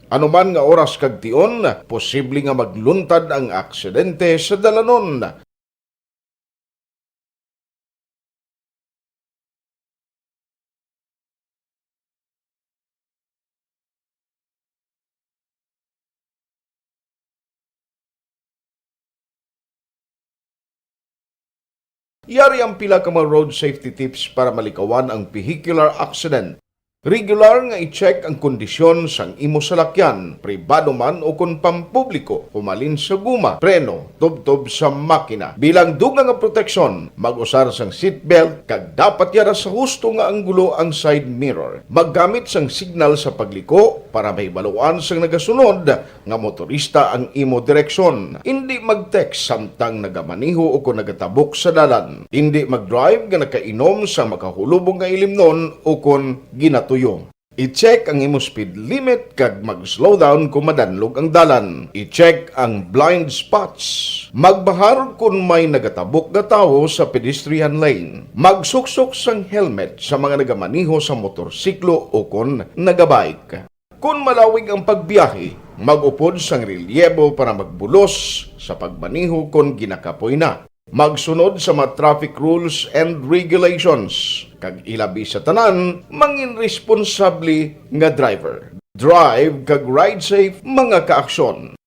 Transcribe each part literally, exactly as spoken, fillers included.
Anuman nga oras kag tion, posible nga magluntad ang aksidente sa dalanon. Yari ang pila ka mga road safety tips para malikawan ang vehicular accident. Regular nga i-check ang kondisyon sang imo salakyan, pribado man o kon pampubliko, humalin sa guma, preno, tubtob sa makina. Bilang dugang nga proteksyon, mag-usar sang seatbelt kag dapat yara sa husto nga anggulo ang side mirror. Maggamit sang signal sa pagliko para mahibaluan sang nagasunod nga motorista ang imo direksyon. Indi mag-text samtang nagamaneho o kon nagatabok sa dalan. Indi mag-drive nga nakainom sa makahulubong nga ilimnon o kon ginatuyo. I-check ang imo speed limit kag mag-slow down kon madanlog ang dalan. I-check ang blind spots. Magbahar kon may nagatabok nga tawo sa pedestrian lane. Magsuksok sang helmet sa mga nagamaneho sa motorsiklo o kon nagabike. Kon malawig ang pagbiyahe, mag-upod sang relyebo para magbulos sa pagmaneho kon ginakapoy na. Magsunod sa mga traffic rules and regulations, kag ilabi sa tanan, mangin responsable nga driver. Drive kag ride safe, mga kaaksyon.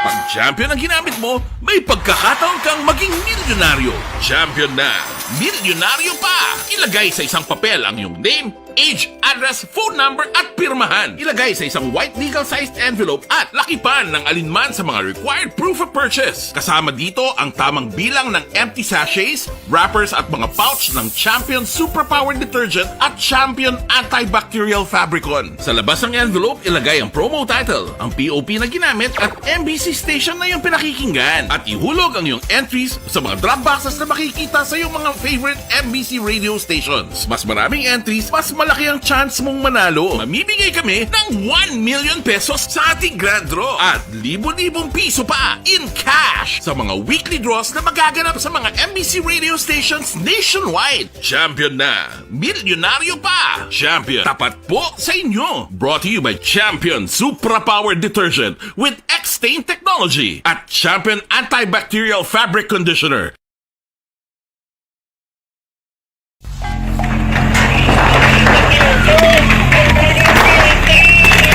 Pag Champion ang ginamit mo, may pagkakataon kang maging milyonaryo. Champion na, milyonaryo pa! Ilagay sa isang papel ang iyong name, age, address, phone number, at pirmahan. Ilagay sa isang white legal-sized envelope at lakipan ng alinman sa mga required proof of purchase. Kasama dito ang tamang bilang ng empty sachets, wrappers at mga pouch ng Champion Superpower Detergent at Champion Antibacterial Fabricon. Sa labas ng envelope, ilagay ang promo title, ang P O P na ginamit at M B C station na iyong pinakikinggan. At ihulog ang iyong entries sa mga drop boxes na makikita sa iyong mga favorite M B C radio stations. Mas maraming entries, mas malaki ang chance mong manalo. Mamimigay kami ng one million pesos sa ating grand draw at libo-libong piso pa in cash sa mga weekly draws na magaganap sa mga M B C radio stations nationwide. Champion na! Milyonaryo pa! Champion, tapat po sa inyo! Brought to you by Champion Supra Power Detergent with X-Stain Technology at Champion Antibacterial Fabric Conditioner.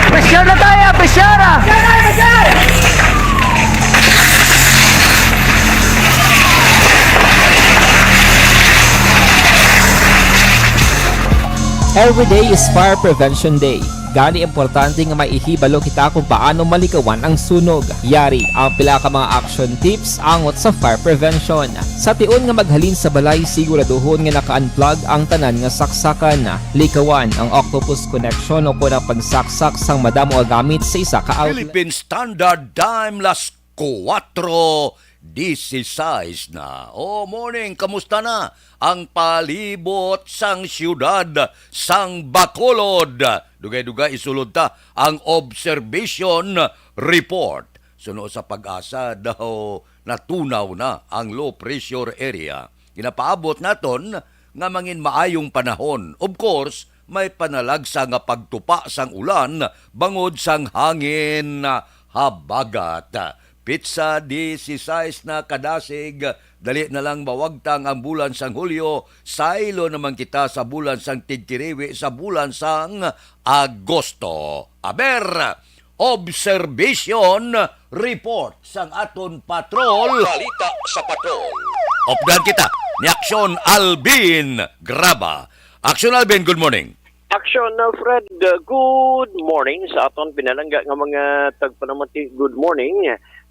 Pressure na tayo! Pressure, ah! Every day is Fire Prevention Day. Gani, importante nga may ihibalo kita kung paano malikawan ang sunog. Yari ang pila ka mga action tips angot sa fire prevention. Sa tion nga maghalin sa balay, siguraduhon nga naka-unplug ang tanan nga saksakan. Likawan ang octopus connection o kon ang pagsaksak sang madamo nga gamit sa isa ka outlet. Philippine Standard Time, las kuwatro dieciséis na. Oh, morning, kamusta na ang palibot sang siyudad sang Bacolod? Dugay-dugay isulod ta ang observation report. Suno sa PAGASA daw natunaw na ang low pressure area. Ginapaabot naton nga mangin maayong panahon. Of course, may panalagsa nga pagtupa sang ulan bangod sang hangin habagat. Pitsa dieciséis na kadasig, dali na lang mawagtang ang bulan sang Hulyo, saylo naman kita sa bulan sang tigtiriwi, sa bulan sang Agosto. Aber, observation report sang aton patrol. Balita sa patrol. Updahan kita ni Aksyon Alvin Graba. Aksyon Alvin, good morning. Aksyon, uh, Fred, uh, good morning sa aton pinalangga nga mga tagpanamati. Good morning.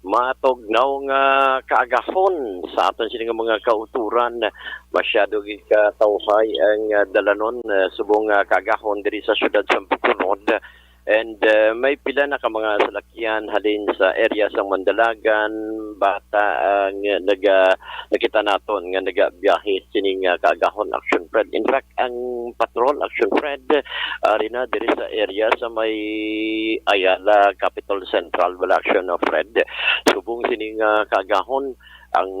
Matugnaw nga kaagahon sa aton sini nga mga kauturan. Masyado gid ka tawhay ang, uh, dalanon, uh, subong, uh, kaagahon diri sa siyudad sa Bacolod. And, uh, may pila na ka mga salakyan halin sa area sa Mandalagan, Bata, ang naga-, nakita naton nga nagabiyahe sining, uh, kaagahon, Action Fred. In fact, ang patrol, Action Fred, ari na diri sa area sa may Ayala, Capitol Central, wala, Action, uh, Fred. Subong sining, uh, kaagahon, ang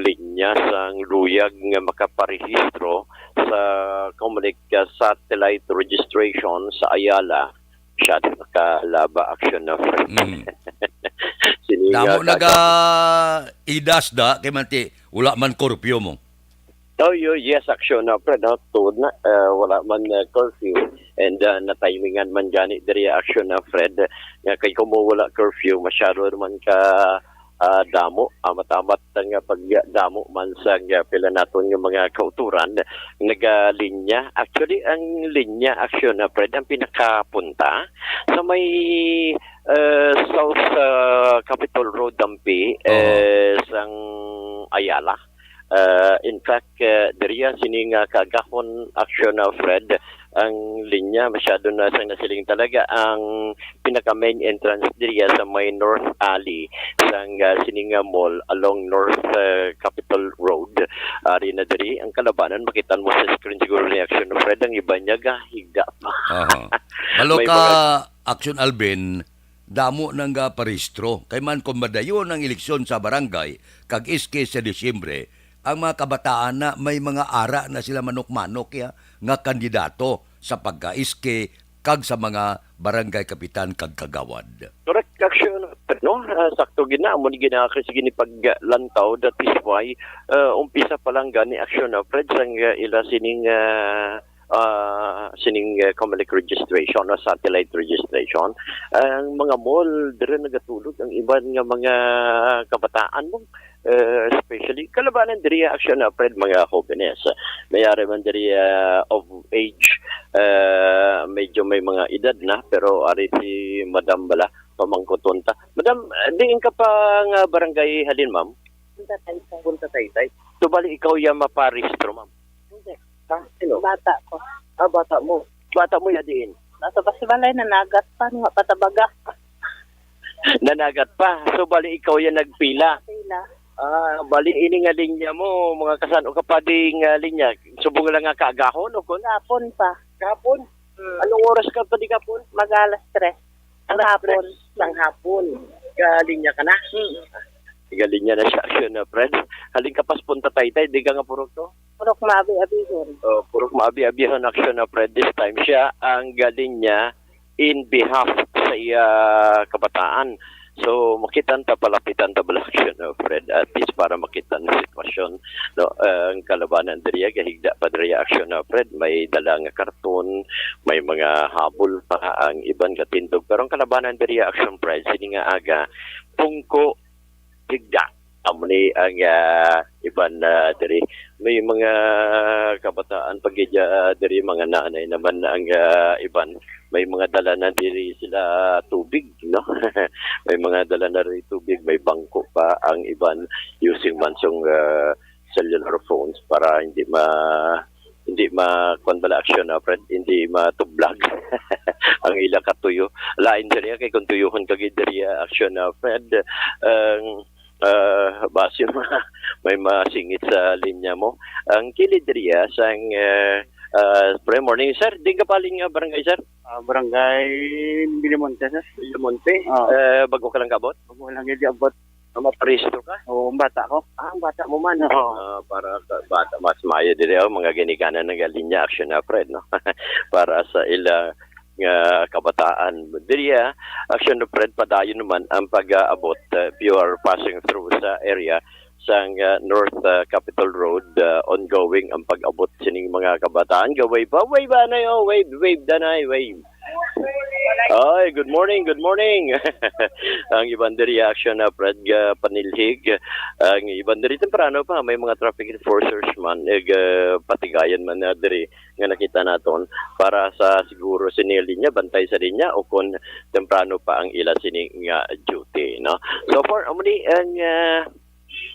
linya sang luyag nga makaparehistro sa Comelec, ah, satellite registration sa Ayala, masyado nakalaba, Action na Fred. Mm. Sini nga Damo gaga- naga-idas da, kay manti, wala man curfew mo. Oh, yo, yes, Action na Fred, no? Tuod na, ah, wala man, ah, curfew. And, ah, natimingan man gani diri, Action na Fred, nga kay kung wala curfew, masyado naman ka, ah, damo, amat-amat nga pagdamo man sa nga pila naton nga mga kauturan, nagalinya. Actually, ang linya, Action na Fred, ang pinakapunta sa may, ah, South, ah, Capitol Road, Dampi, Oo. eh, sang Ayala. Ah, in fact, ah, diriya sini nga kaagahon, Action na Fred, ang linya masyado na sang nasiling talaga ang pinaka main entrance diriya sa may North Alley sang, ah, sini nga mall along North, ah, Capitol Road. Ari na diri ang kalabanan, makita mo sa screen siguro ni Action na Fred, ang iban niya gahigda pa. Aha. Balo May ka, mga Action Alvin, damo nang gaparehistro. Kay man kung madayon ang eleksyon sa barangay, kag S K sa Disyembre, ang mga kabataan na may mga ara na sila manok-manok, ya, nga kandidato sa pagka-S K kag sa mga barangay kapitan kag kagawad. Correct, Action, no? Ah, sakto gid na, amo ni ginakis gini paglantaw, that is why, ah, umpisa pa lang gani, Action, no, Fred, sang, ah, ila sining, ah, ah, sining, ah, Comelec registration, no, satellite registration. Ang mga mall, dire nagatulog ang iban nga mga kabataan mo. Eh, especially, kalabanan diri, Action na Fred, mga jóvenes. May ari man diri, ah, of age, ah, medyo may mga edad na, pero ari si Madam bala, pamangkuton ta. Madam, ah, diin ka pa nga barangay halin, ma'am? Punta Taytay. Punta Taytay. So, bali, ikaw ya maparehistro, ma'am? Hindi. Ha? Sino? Bata ko. Ah, bata mo. Bata mo ya diin? Nasa Basibalay, nanagat pa, nga patabaga. Nanagat pa. So, bali, ikaw ya nagpila? Pila. Ah, bali, ini nga linya mo, mga kasan-o ka pa di nga linya? Subong lang nga kaagahon, o kon? Kahapon pa. Kahapon? Hmm. Anong oras ka pa di kahapon? Mag-alas tres. Ang Alas hapon. Tres ng hapon. Galinya ka na? Mm. Galinya na siya, Action na Fred. Halin ka pas Punta Taytay, di ka nga purok to? Purok Maabi-abihon. Oh, purok Maabi-abihon, Action na Fred. This time, siya ang galinya in behalf sa iya kabataan. So, makitan ta, palapitan ta bala, Action na Fred, at least para makitan ang sitwasyon, no? Eh, ang kalabanan diriya, gahigda pa diriya, Action na Fred, may dala nga karton, may mga habol pa, ang iban gatindog. Pero ang kalabanan diriya, Action Fred, sini nga aga, pungko, higda. Amo ni ang, ah, iban na diri. May mga kabataan pa gid, ah, diri, mga nanay naman ang, ah, iban. May mga dala na diri sila tubig, no? May mga dala na rin tubig, may bangko pa ang iban using man sang, ah, cellular phones para hindi ma-, hindi ma-, kwan bala, Action na Fred, hindi matublag ang ila katuyo. Lain sa niya kay kung tuyuhon ka gid diri, ah, Action na Fred, ang, ah, base ma-, may masingit sa linya mo. Ang kilid diri, ah, sang, ah, ah, pre, morning, sir. Di ka paling nga barangay, sir? Ah, Barangay Bilimonte, sir. Bilimonte? Oo. Eh, bago ka lang kabot? Bago lang gid abot. Ah, maparehistro ka? Oo, ang bata ko. Ah, ang bata mo man. Oo. Ah, para ka, bata, mas maayo diri, oh, mga ginikanan nga linya, Action na Fred, no? Para sa ila nga kabataan. Diri, ah, Action na Fred, padayon naman ang pag-aabot, uh, if you are passing through sa area sang, uh, North, uh, Capitol Road, uh, ongoing ang pag-abot sining mga kabataan. Ga-wave pa, wave, anay, oh, wave, wave, danay, wave. Ay, good morning, good morning. Ang iban diri, Action na Fred, ga panilhig. Ang iban diri temprano pa, may mga traffic enforcers man, eh, ga patigayan man na diri nga nakita naton para sa siguro sini linya, bantay sa linya, o kon temprano pa ang ila sini nga duty, no? So far, amo ni ang, ah,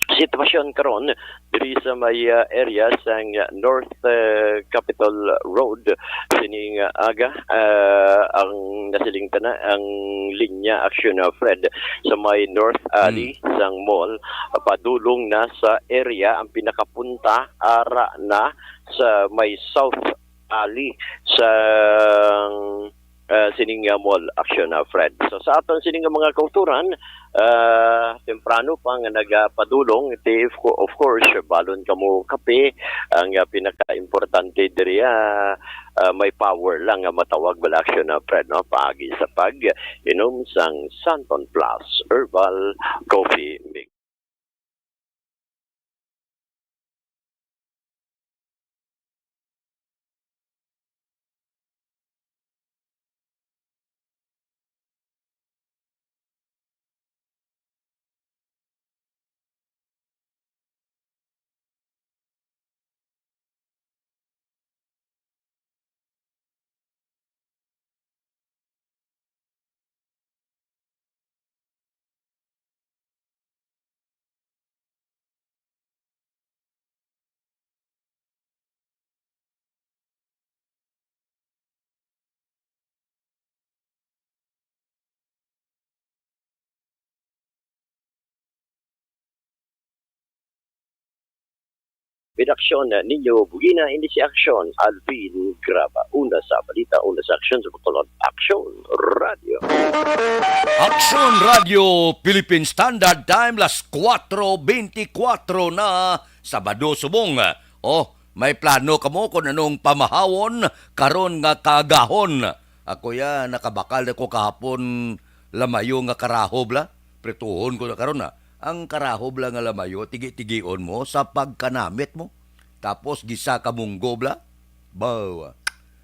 sitwasyon karon diri sa may, ah, area sang North, ah, Capitol Road. Sining, ah, aga, ah, ang nasiling ta na ang linya, Action na Fred, sa may North Alley Hmm. sang mall, padulong na sa area ang pinakapunta, ara na sa may South Alley sang ah, sining, ah, mall action, ah, Fred. So, sa aton sining nga mga kauturan, ah, temprano pa nga nagapadulong, ti, of co-, of course, balon kamo kape, ang, ah, pinaka-importante diri, ah, ah, may power lang nga matawag bala action, ah, Fred, no? Paagi sa pag-inom sang Santon Plus Herbal Coffee Mix. Redaksyon, Nino Bugina, hindi si Aksyon, Alvin Graba. Una sa balita, una sa aksyon sa Bacolod, Aksyon Radio. Aksyon Radio Philippine Standard Time, las kuwatro beintikwatro na, Sabado subong. Oh, may plano kamo kung anong pamahawon karon nga kaagahon? Ako ya, nakabakal na ko kahapon lamayo nga karahob la. Prituhon ko na karon na. Ang karahob la nga lamayo, tigi-tigion mo sa pagkanamit mo. Tapos gisa ka munggo bla. Baw,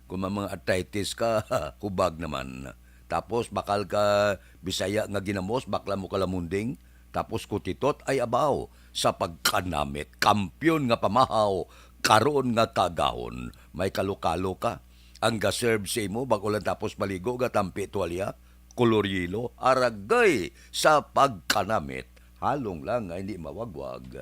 kung may mga arthritis ka, hubag naman. Tapos bakal ka Bisaya nga ginamos, bakla mo kalamunding. Tapos kutitot ay abaw sa pagkanamit. Kampiyon nga pamahaw, karon nga kaagahon. May kalokalo ka. Ang ga-serve sa imo, bago lang tapos maligo, gatampi tuwalya, kolor yelo, aragay sa pagkanamit. Halong lang nga hindi mawagwag.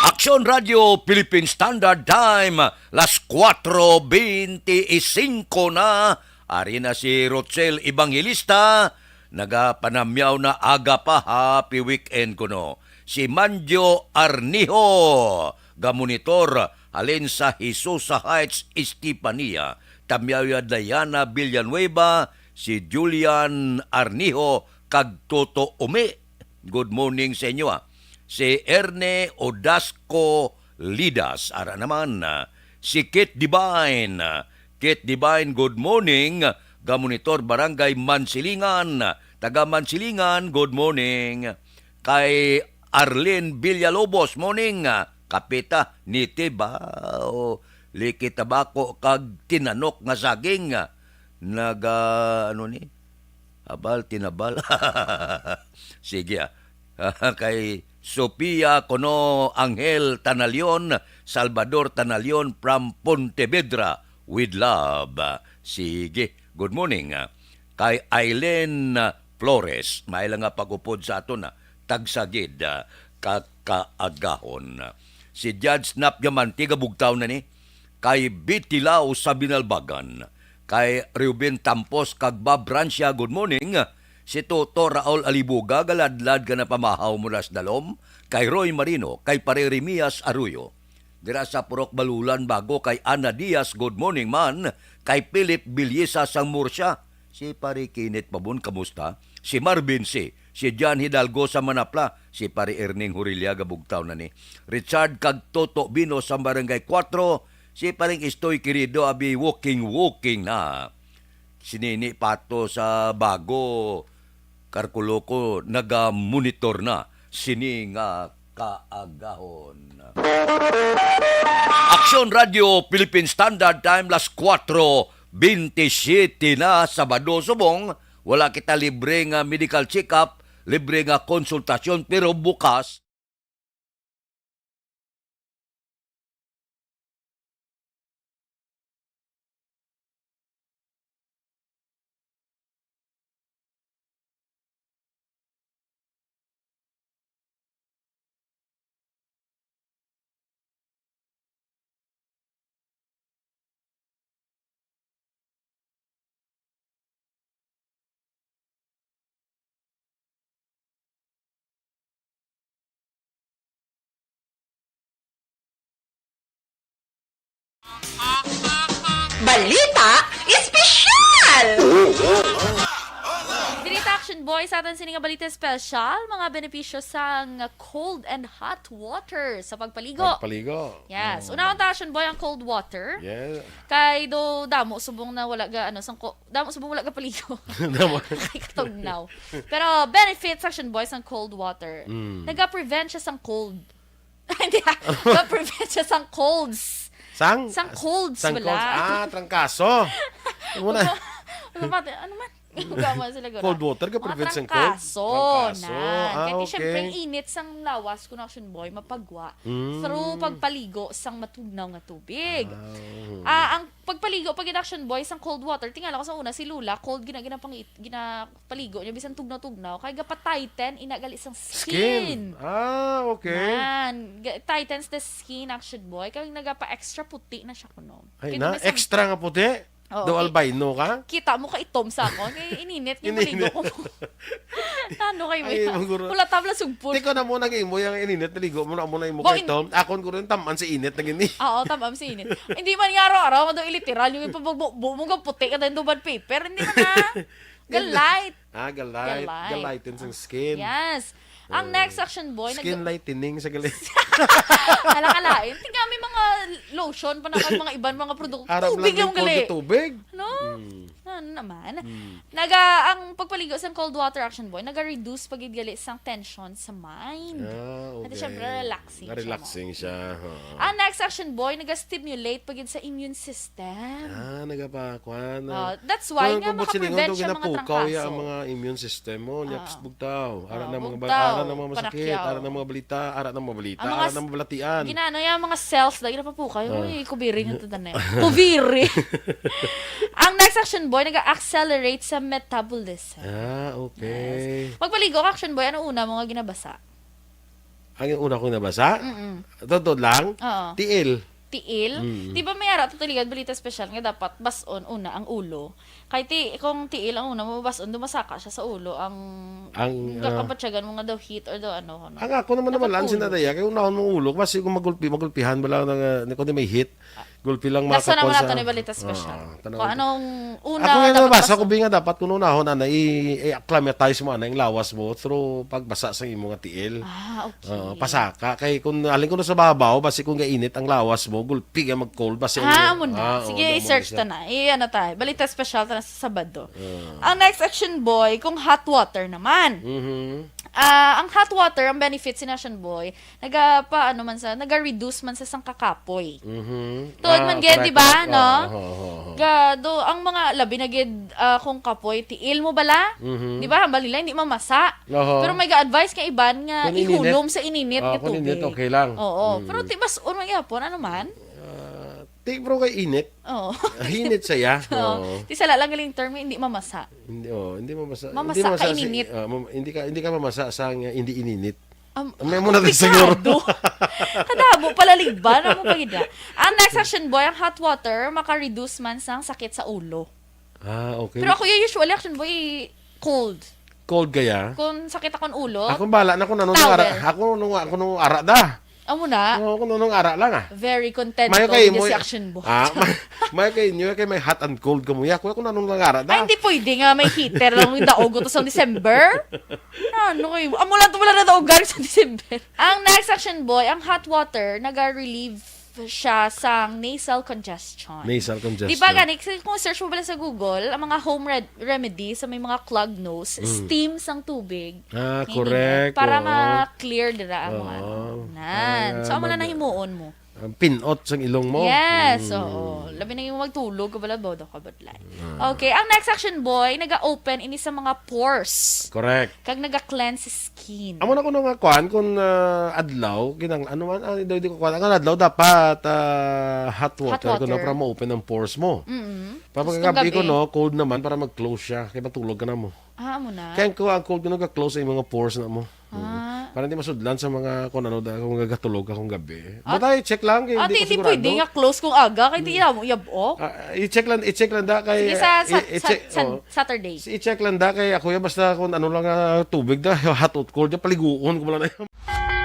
Aksyon Radio Philippine Standard Time, las kuwatro beintisinko na. Ari na si Rochelle Evangelista, nagapanamyaw na aga pa, happy weekend kuno. Si Manjo Arnijo, gamonitor, halin sa Hesusa Heights, Estefania. Tamyaw ya Diana Villanueva, si Julian Arnijo, kag Toto Umi. Good morning sa inyo, ah. Si Erne Odasco Lidas, ara naman, ah, si Kit Divine, ah, Kit Divine, good morning. Gamonitor, Barangay Mansilingan, taga Mansilingan, good morning. Kay Arlene Villalobos, morning, ah, kapita, nitib, ah, o, liki tabako kag tinanok nga saging, ah, naga, ano ni? Abal, tinabal. Sige, ah. Kay Sophia kuno Angel Tanalion, Salvador Tanalion from Pontevedra, with love. Sige, good morning. Kay Aileen Flores, may lang nga pag-upod sa aton, ah, tagsagid, ah, ka-, kaagahon. Si Judge Nap Diamante, gabugtaw na ni. Kay Bitilao sa Binalbagan. Kay Reuben Tampos kag Bob Rancia, good morning. Si Toto Raul Alibuga, galadlad ka na pamahaw mula sa dalom. Kay Roy Marino, kay Pare Remias Arroyo. Dira sa Purok Balulan, bago kay Ana Diaz, good morning man. Kay Philip Bilyesa sang Murcia. Si Pare Kenneth Babon, kamusta? Si Marvin C, si John Hidalgo sa Manapla, si Pare Erning Hurilla, gabugtaw na ni. Richard kag Toto Bino sa Barangay Kuwatro, si Paring Istoy Querido, abi, walking, walking na. Si Nini Pato sa Bago, Karkuloko, naga-monitor na sini nga kaagahon. Aksyon Radio Philippine Standard Time, las kuwatro bentisiete na, Sabado subong, wala kita libre nga medical check-up, libre nga konsultasyon, pero bukas Balita Espesyal! Boy, sa aton sini nga balita special, mga benepisyo sang cold and hot water sa pagpaligo. Pagpaligo. Yes. Mm. Unahon ta, Action Boy, ang cold water. Yeah. Kay do damo subong na wala ga, ano, sang ko-, damo subong wala ga paligo. Damo. Kay katugnaw. Pero benefits, Action Boy, sang cold water. Mm. Naga-prevent siya sang cold. Hindi, ah. Ga-prevent siya sang colds. Sang? Sang colds, sang wala. Colds. Ah, trangkaso. Ano na? Ano ba? Ano man? Gama sila gura. Cold water ka prevent sang cold? Trangkaso. Trangkaso. Ah, kaya okay. Siyempre, ang init sang lawas, kun Action Boy, mapagwa through pagpaligo sang matugnaw nga tubig. Ah, oo. Ah, ang pagpaligo, pag Action Boy, sang cold water, tingala ko sa una, si Lola, cold, gina-, ginapangit-, gina-, paligo niya, bisan tugnaw-tugnaw, kay gapa-tighten, ina gali sang skin. Skin. Ah, okay. Nan, ga-, tightens the skin, Action Boy. Kay nagapa-extra puti na siya kuno. Ay, kay na, extra nga puti? Oo, do kay albino ka? Kita mo ka itom sa akon. Kay ininit nga ininit. Maligo ko. Ano kay mo? Ay, maguro. Wala tabla sugpon. Tiko na mo nag-imo yung ininit, naligo mo na mo na imo kay itom. Akon ko rin, taman si init na gini. Oo, taman si init. Hindi man nga araw-araw, mado iliteral, yung ipabugbo mo, puti ka din, duban paper. Hindi man na. Ga-light. Ah, ga-light. Ga-light. Ga-lighten sang skin. Yes. Ang next, Action Boy, nag- Skin lightening sa gali. Hala ka lain. Tingnan, may mga lotion pa na kag mga iban mga produkto. Tubig lang gali. Tubig. No? Mm. Ano naman? Mm. Naga, ang pagpaligo sang cold water, Action Boy, naga-reduce pa gid gali sang tension sa mind. Ah, okay. At syempre, relaxing siya. Relaxing siya, ha. Ang next, Action Boy, naga-stimulate pa gid sa immune system. Ah, nagapakuan na. Oh, that's why nga makaprevent siya mga trangkaso. Ang mga immune system mo, nya, ah, psst, bugtaw. Ara na mga ba-, ara na mga masakit, ara na mga balita, ara na mga balita, ara na mga balatian. Ginano yung mga cells, lagi na papukaw. Uy, kubiri nga to, tanay. Kubiri. Ang next, Action Boy, nag-accelerate sa metabolism. Ah, okay. Yes. Magpaligo ka, Action Boy, ano una mo nga ginabasa? Ang una kong nabasa? Mm-mm. Totoo lang? Oo. Tiil. Tiil? Mm. Di ba may ara to tuligan balita special nga dapat bas-on una ang ulo? Kay ti-, kung tiil ang una mo bas-on, dumasaka siya sa ulo. Ang, ang, ah, kabatyagan mo nga daw heat or daw ano, ano. Ang ako naman naman lang sinadaya, kay unahon mong ulo, kasi kung magulpi, magulpihan ba lang na, na, kung di may heat, gulpi lang. Laso naman nato ni balita special. Ah, kung anong una. Ako nga nabasa ko, bi, nga dapat kung unahon, ana, i-, i-acclimatize mo, ana, yung lawas mo through pagbasa sa imo nga tiil. Ah, okay. Oo, pasaka. Kay kung alin ko na sa babaw, basi kung gainit ang lawas mo, gulpi ka mag-cold, basi. Ah, amo na. Ah, oo, sige, i-search ta na. I-ano ta, balita special ta na sa Sabado. Ah. Ang next, Action Boy, kung hot water naman. Mhm. Ah, ang hot water, ang benefits ni Action Boy, naga pa, ano man sa, naga-reduce man sa sang kakapoy. Mhm. Tuod man gid, di ba, no? Ah, correct, correct. Oo, oo, oo. Ga, do, ang mga labi na gid, ah, kung kapoy, tiil mo bala? Mhm. Di ba, hambal nila, hindi mamasa. Oho. Pero may ga-advise nga iban nga ihulom sa ininit nga tubig. Kung ininit, okay lang. Oo. Mm. Pero ti-, bas-on man gyapon, ano man? Ah, ti-, pero kay init. Oo. Init siya. Oo. Oo. Ti sala lang galing term, hindi mamasa. Hindi, oh, hindi mamasa. Mamasa ka ininit. Ah, mam-, hindi ka, hindi ka mamasa sa nga hindi ininit. May muna tayo siguro. Kadamo pala ligban ang mga gida. Ang next, Action Boy, ang hot water maka-reduce man sang sakit sa ulo. Ah, okay. Pero ako yung usually, Action Boy, cold. Cold kaya? Kung sakit akong ulo, ako bala na kung ano nung ara, towel. Ako nung, ako nung ara da. Amo na. Oo, kung ano nung ara lang, ah. Very content si Action Boy. Ah, may, may kay inyo, kay may hot and cold ka mo. Ako, ako na nung lang ara da. Ay, hindi pwede nga may heater lang yung daog to sa December. Ano kayo? Amo lang to wala na daog sa December. Ang next, Action Boy, ang hot water, naga-relieve siya sa nasal congestion. Nasal congestion. Di ba gani, kasi kung search mo pala sa Google, ang mga home red-, remedy sa may mga clogged nose, mm, steam sang tubig. Ah, correct. Para ma-clear dira ang mga ano. Nan. So, amo na nahimuon mo. Ang pinot sang ilong mo. Yes, oo. Labi na yung magtulog ka pala, bodo ka ba? Ah. Okay, ang next, Action Boy, naga-open ini sa mga pores. Correct. Kag naga-cleanse skin. Amo na kuno nga kuan, kung, ah, adlaw, kinang-, ano man, ah, di, di ko kuan. Ang adlaw dapat, ah, hot water kuno para ma-open ang pores mo. Mm-mm. Tapos pagkagabi kuno, cold naman para mag-close siya. Kaya matulog ka na mo. Ah, amo na. Kaya ang cold kuno ga-close ang mga pores na mo. Ah. Para hindi masudlan sa mga kung ano da, kung gagatulog ka kung gabi. Ah. Basta i-check lang, kay hindi ko sigurado. Pwede nga close kung aga, kay di mo yab-ok. Ah, i-check lang, i-check lang da kay, sige, sa, i-, sa, i-check, sa, sa, oh. Saturday. I-check lang da kay ako yan, basta kung ano lang, ah, tubig da, hot or cold, da, paliguon ko lang na yan.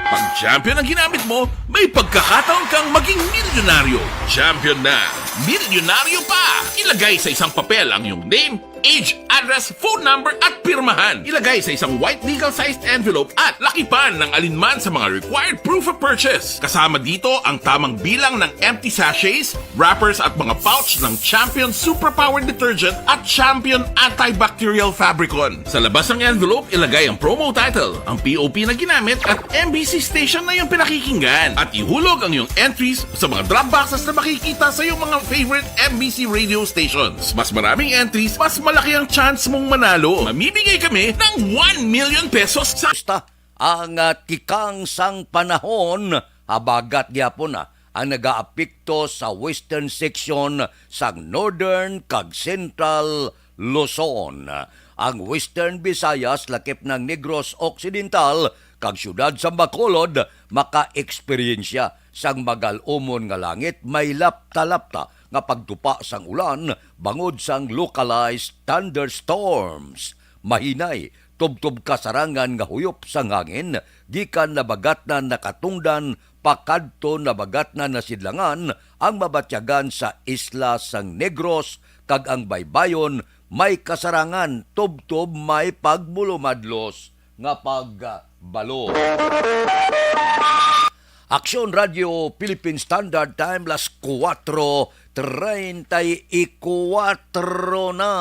Pag Champion ang ginamit mo, may pagkakataon kang maging milyonaryo. Champion na, milyonaryo pa! Ilagay sa isang papel ang iyong name, age, address, phone number, at pirmahan. Ilagay sa isang white legal-sized envelope at lakipan ng alinman sa mga required proof of purchase. Kasama dito ang tamang bilang ng empty sachets, wrappers, at mga pouch ng Champion Superpower Detergent at Champion Antibacterial Fabricon. Sa labas ng envelope, ilagay ang promo title, ang P O P na ginamit, at M B C station na iyong pinakikinggan. At ihulog ang iyong entries sa mga drop boxes na makikita sa iyong mga favorite M B C radio stations. Mas maraming entries, mas malaki ang chance mong manalo. Mamimigay kami ng one million pesos sa Basta ang, ah, tikang sang panahon, habagat gyapon, ah, ang nagaapekto sa western section sang Northern kag Central Luzon. Ang Western Visayas, lakip ng Negros Occidental, kag siyudad sa Bacolod, maka-eksperyensya sang magal-umon nga langit, may lapta-lapta nga pagtupa sang ulan bangod sang localized thunderstorms. Mahinay, tubtob kasarangan nga huyop sang hangin gikan nabagatnan na katungdan pakadto nabagatnan na sidlangan ang mabatyagan sa isla sang Negros, kag ang baybayon may kasarangan tubtob may pagbulumadlos nga pagbalo. Aksyon Radio Philippine Standard Time, las kuwatro treinta y kuwatro na.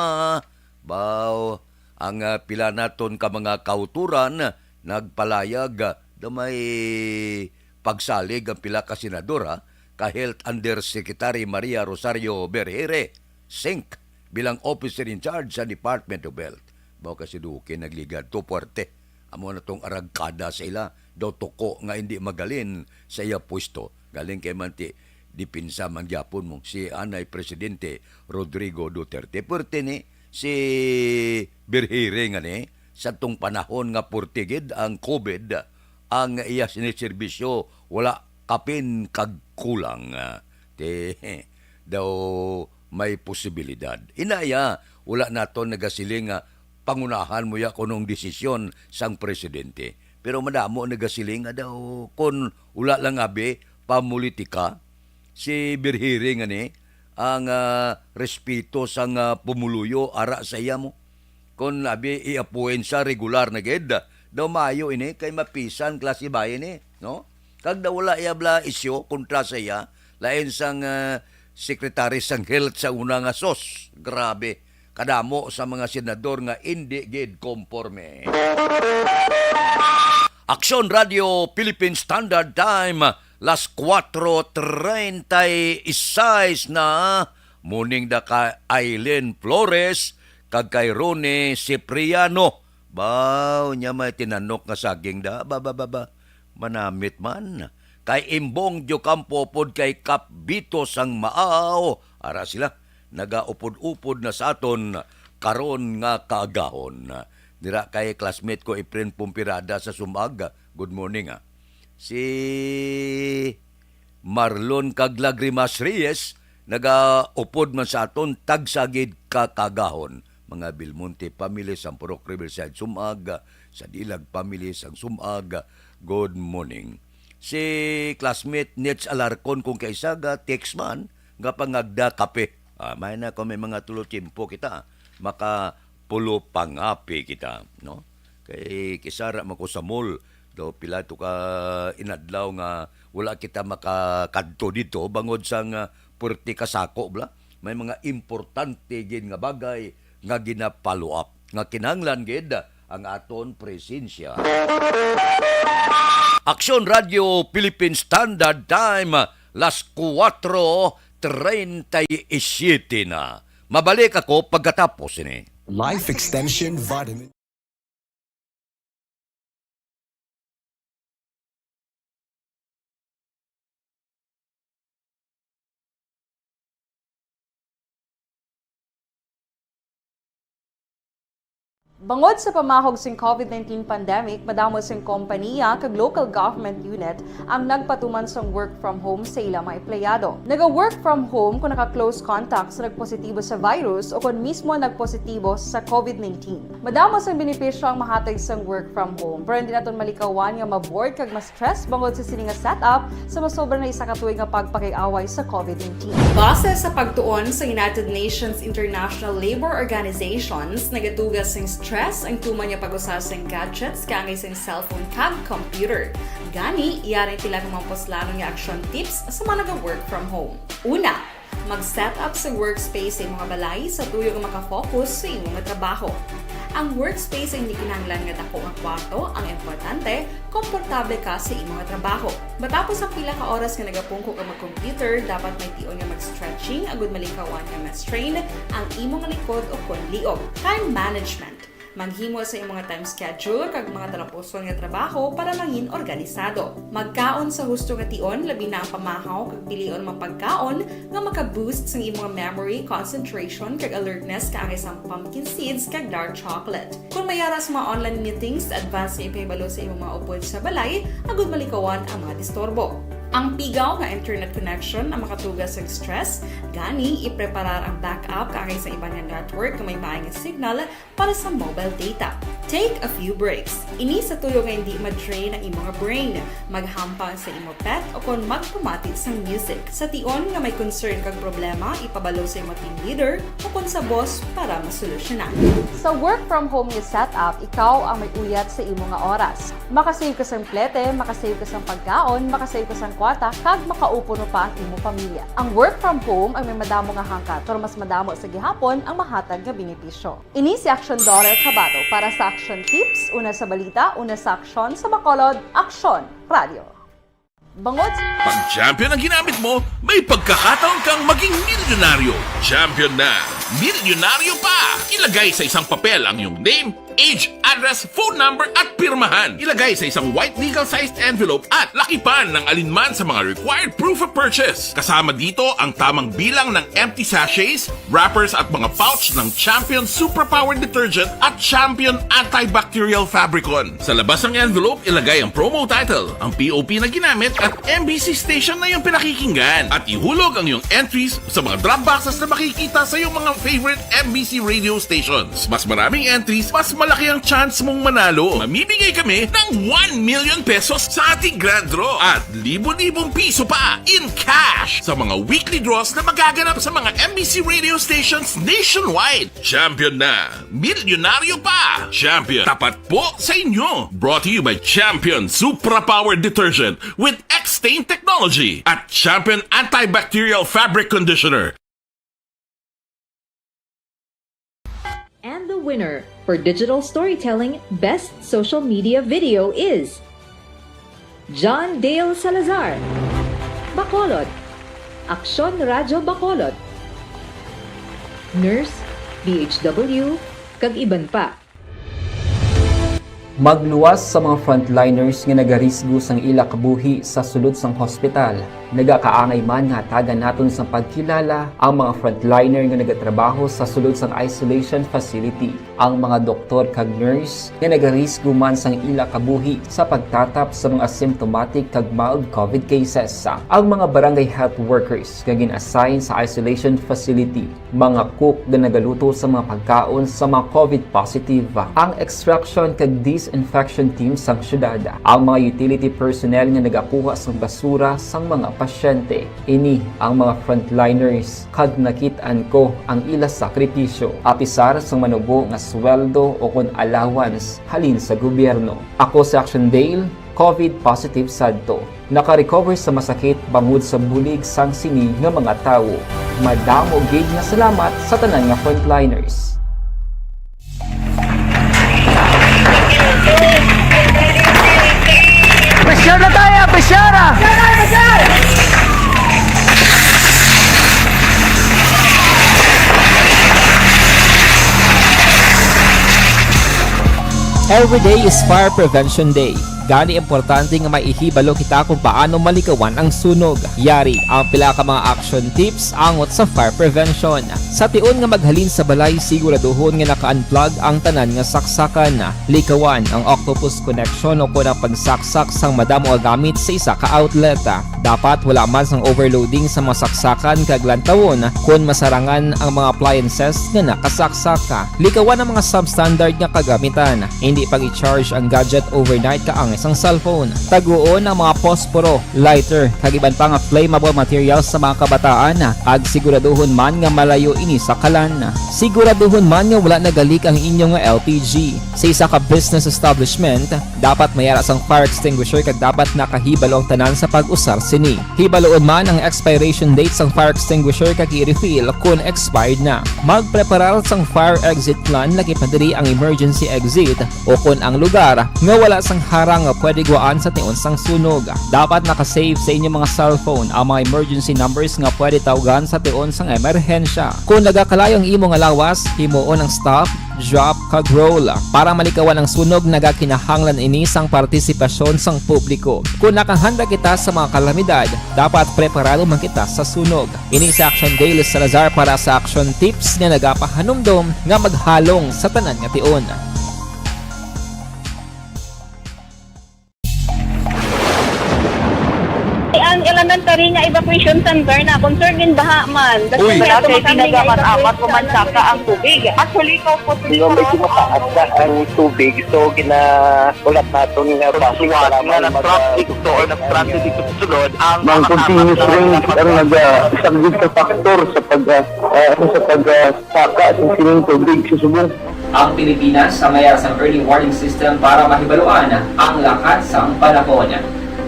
Baw, ang, ah, pila naton ka mga kauturan nagpalayag, ah, daw may pagsalig ang pila ka senador, ha, ka Health Undersecretary Maria Rosario Berhere, Singh, bilang officer in charge sa Department of Health. Mao ka si Duque nagligad to puwerte. Amo na tong aragkada sa ila, daw tuko nga hindi magalin sa iya pwesto. Galing kay manti, dipinsa man gyapon mo si anay Presidente Rodrigo Duterte. Puwerte ni si Berhere nga ni, sa tong panahon nga puwerte gid ang COVID, ang iya siniserbisyo wala kapin kag kulang. Ti, daw may posibilidad. Inaya, wala naton nagasiling nga pangunahan mo ya kunong desisyon sang presidente. Pero madamo nagasiling nga daw kun wala lang abi pamulitika, si Berhere nga ni ang, ah, respeto sang, ah, pumuluyo ara sa iya mo. Kon abi i-appoint sa regular na gid, daw maayo ini kay mapisan klase bahin ni, no? Kag daw wala iya bala isyu kontra sa iya, lain sang, ah, secretary sang health sa una nga sos. Grabe, kadamo sa mga senador nga indi gid komporme. Aksyon Radio Philippine Standard Time, las kuwatro treinta y seis na. Morning da ka Aileen Flores kag kay Ronnie Cipriano. Baw, nya may tinanok nga saging da. Ba, ba, ba, ba. Manamit man. Kay Imbong Diocampo pod kay Kap Bito sang Maaw. Ara sila, nagaupod-upod na sa aton karon nga kaagahon. Dira kay classmate ko Efren Pumpirada sa Sumag. Good morning, ah. Si Marlon kag Lagrimas Reyes nagaupod man sa aton tagsa gid ka kaagahon. Mga Belmonte family, Sampurok Riverside Sumag, sa Dilag family sang Sumag, good morning. Si classmate Nets Alarcon kung kaisa ga text man nga pangagda kape. Ah, may na kung may mga tulo tiyempo kita, maka pulo pangapi kita, no? Kay kisara man ko sa mall, daw pila to ka inadlaw nga wala kita makakadto dito bangod sa nga puwerte ka sako, bla. May mga importante gid nga bagay nga gina-follow up nga kinahanglan gid ang aton presensya. Aksyon Radio Philippine Standard Time, las kuwatro treinta y siete na. Mabalik ako pagkatapos ini. Life Extension Vitamin. Bangod sa pamahog sing COVID nineteen pandemic, madamo sing kompaniya kag local government unit ang nagpatuman sang work from home sa ila mga empleyado. Naga-work from home kung naka-close contact sa nagpositibo sa virus o kon mismo nagpositibo sa COVID nineteen. Madamo sang benepisyo ang mahatag sang work from home, pero hindi naton malikawan nga ma-bored kag ma-stress bangod sa sini nga setup sa masobra na isa ka tuig nga pagpakig-away sa COVID nineteen. Base sa pagtuon sa United Nations International Labour Organizations, nagatuga sing stress ang tuman nga pag-usa sing gadgets kaangay sing cellphone kag computer. Gani, yari ang pila ka mga puslanon nga action tips sa mga naga-work from home. Una, mag-set up sa workspace sa imo nga balay sa tuyo nga makafocus sa imo nga trabaho. Ang workspace ay hindi kinahanglan nga dako nga kwarto, ang importante, komportable ka sa imo nga trabaho. Matapos ang pila ka oras nga nagapungko ka mag-computer, dapat may tion nga mag-stretching agud malikawan nga ma-strain ang imo nga likod o kon liog. Time management. Maghimo sa imo nga time schedule kag mga talapuson nga trabaho para mangin organisado. Magkaon sa husto nga tion, labi na ang pamahaw kag pilion mga pagkaon nga maka-boost sang imo nga memory, concentration, kag alertness kaangay sang pumpkin seeds kag dark chocolate. Kon may ara sa mga online meetings, advance nga ipahibalo sa imo mga upod sa balay agud malikawan ang mga disturbo. Ang pigaw nga internet connection ang makatuga sa stress, gani ipreparar ang backup kaangay sa iban nga network nga may maay nga signal para sa mobile data. Take a few breaks. Ini sa tuyo nga hindi ma-drain ang imo nga brain. Maghampang sa imo pet o kon magpamati sang music. Sa tion nga may concern kag problema, ipabalo sa imo team leader o kon sa boss para masolusyonan. Sa work from home nga setup, ikaw ang may uyat sa imo nga oras. Makasave ka sang plete, makasave ka sang pagkaon, makasave ka sang kwarta, kag makaupo pa ang imo pamilya. Ang work from home ang may madamo nga hangkat, pero mas madamo sa gihapon ang mahatag nga benepisyo. Ini si Action Dollar Kabato para sa Action Tips, una sa balita, una sa aksyon, sa Bacolod, Aksyon Radio. Bangod sa Pag champion ang ginamit mo, may pagkakataon kang maging milyonaryo. Champion na, milyonaryo pa! Ilagay sa isang papel ang iyong name, age, address, phone number, at pirmahan. Ilagay sa isang white legal-sized envelope at lakipan ng alinman sa mga required proof of purchase. Kasama dito ang tamang bilang ng empty sachets, wrappers at mga pouch ng Champion Suprapower Detergent at Champion Antibacterial Fabricon. Sa labas ng envelope, ilagay ang promo title, ang P O P na ginamit at M B C station na iyong pinakikinggan. At ihulog ang iyong entries sa mga drop boxes na makikita sa iyong mga favorite M B C radio stations. Mas maraming entries, mas malaki ang chance mong manalo. Mamimigay kami ng one million pesos sa ating grand draw at libo-libong piso pa in cash sa mga weekly draws na magaganap sa mga M B C radio stations nationwide. Champion na! Milyonaryo pa! Champion, tapat po sa inyo! Brought to you by Champion Supra Power Detergent with X-Stain Technology at Champion Antibacterial Fabric Conditioner. And the winner for Digital Storytelling Best Social Media Video is John Dale Salazar, Bacolod, Aksyon Radyo Bacolod, Nurse, D H W, kag iban pa. Magluwas sa mga frontliners nga nagarisgo sang ila kabuhi sa sulod sang hospital. Nagakaangay man nga hatagan naton sang pagkilala ang mga frontliner nga nagatrabaho sa sulod sang isolation facility, ang mga doktor kag nurse nga nagarisgo man sang ila kabuhi sa pagtatap sa mga asymptomatic kag mild COVID cases, ang mga barangay health workers nga gin-assign sa isolation facility, mga cook nga nagaluto sa mga pagkaon sa mga COVID positive, ang extraction kag disinfection team sang syudad, ang mga utility personnel nga nagakuha sang basura sang mga pasyente. Ini ang mga frontliners, kag nakit-an ko ang ila sakripisyo, apisar sang manubo nga sweldo o kon allowance halin sa gobyerno. Ako si Action Dale, COVID positive sadto. Naka-recover sa masakit bangod sa bulig sang sini nga mga tawo. Madamo gid nga salamat sa tanan nga frontliners. Pressure na tayo! Pressure na! Every day is Fire Prevention Day. Gani, importante nga maihibalo kita kung paano malikawan ang sunog. Yari ang pila ka mga action tips angot sa fire prevention. Sa tion nga maghalin sa balay, siguraduhon nga naka-unplug ang tanan nga saksakan. Likawan ang octopus connection o kon ang pagsaksak sang madamo nga gamit sa isa ka outlet. Dapat wala man sang overloading sa mga saksakan kag lantawon kon masarangan ang mga appliances nga nakasaksak. Likawan ang mga substandard nga kagamitan. Hindi pag-i-charge ang gadget overnight kaangay sang cellphone. Taguon ang mga posporo, lighter, kag iban pa nga flammable materials sa mga kabataan, kag siguraduhon man nga malayo ini sa kalan. Siguraduhon man nga wala nagalik ang inyo nga L P G. Sa isa ka business establishment, dapat may ara sang fire extinguisher kag dapat nakahibalo ang tanan sa pag-usar sini. Hibaluon man ang expiration date sang fire extinguisher kag i-refill kon expired na. Magpreparar sang fire exit plan, lakip na diri ang emergency exit o kon ang lugar nga wala sang harang nga pwede gwaan sa tion sang sunog. Dapat naka-save sa inyo mga cellphone ang mga emergency numbers nga pwede tawgan sa tion sang emerhensya. Kon nagakalayo ang imo nga lawas, himuon ang stop, drop, kag roll. Para malikawan ang sunog, nagakinahanglan ini sang partisipasyon sang publiko. Kon nakahanda kita sa mga kalamidad, dapat preparado man kita sa sunog. Ini si Action Dale Salazar para sa Action Tips nga nagapahanumdom nga maghalong sa tanan nga tion. Ang elementary nga evacuation center na concern in baha man. Uy. Wala kay pinagamat-amat, pumansaka ang tubig. Actually, ikaw po, medyo mataas na ang tubig, so gina-, ulat naton nga basic nga lamang nag-traffic to or nag-transit ito sa sulod ang mga continuous rain ang naga-, isa gid sa factor sa pag, ah, ah, ano, sa pag, ah, saka sa sining tubig sa subong. Ang Pilipinas sa mayara sang early warning system para mahibaluan ang lakat sang panahon.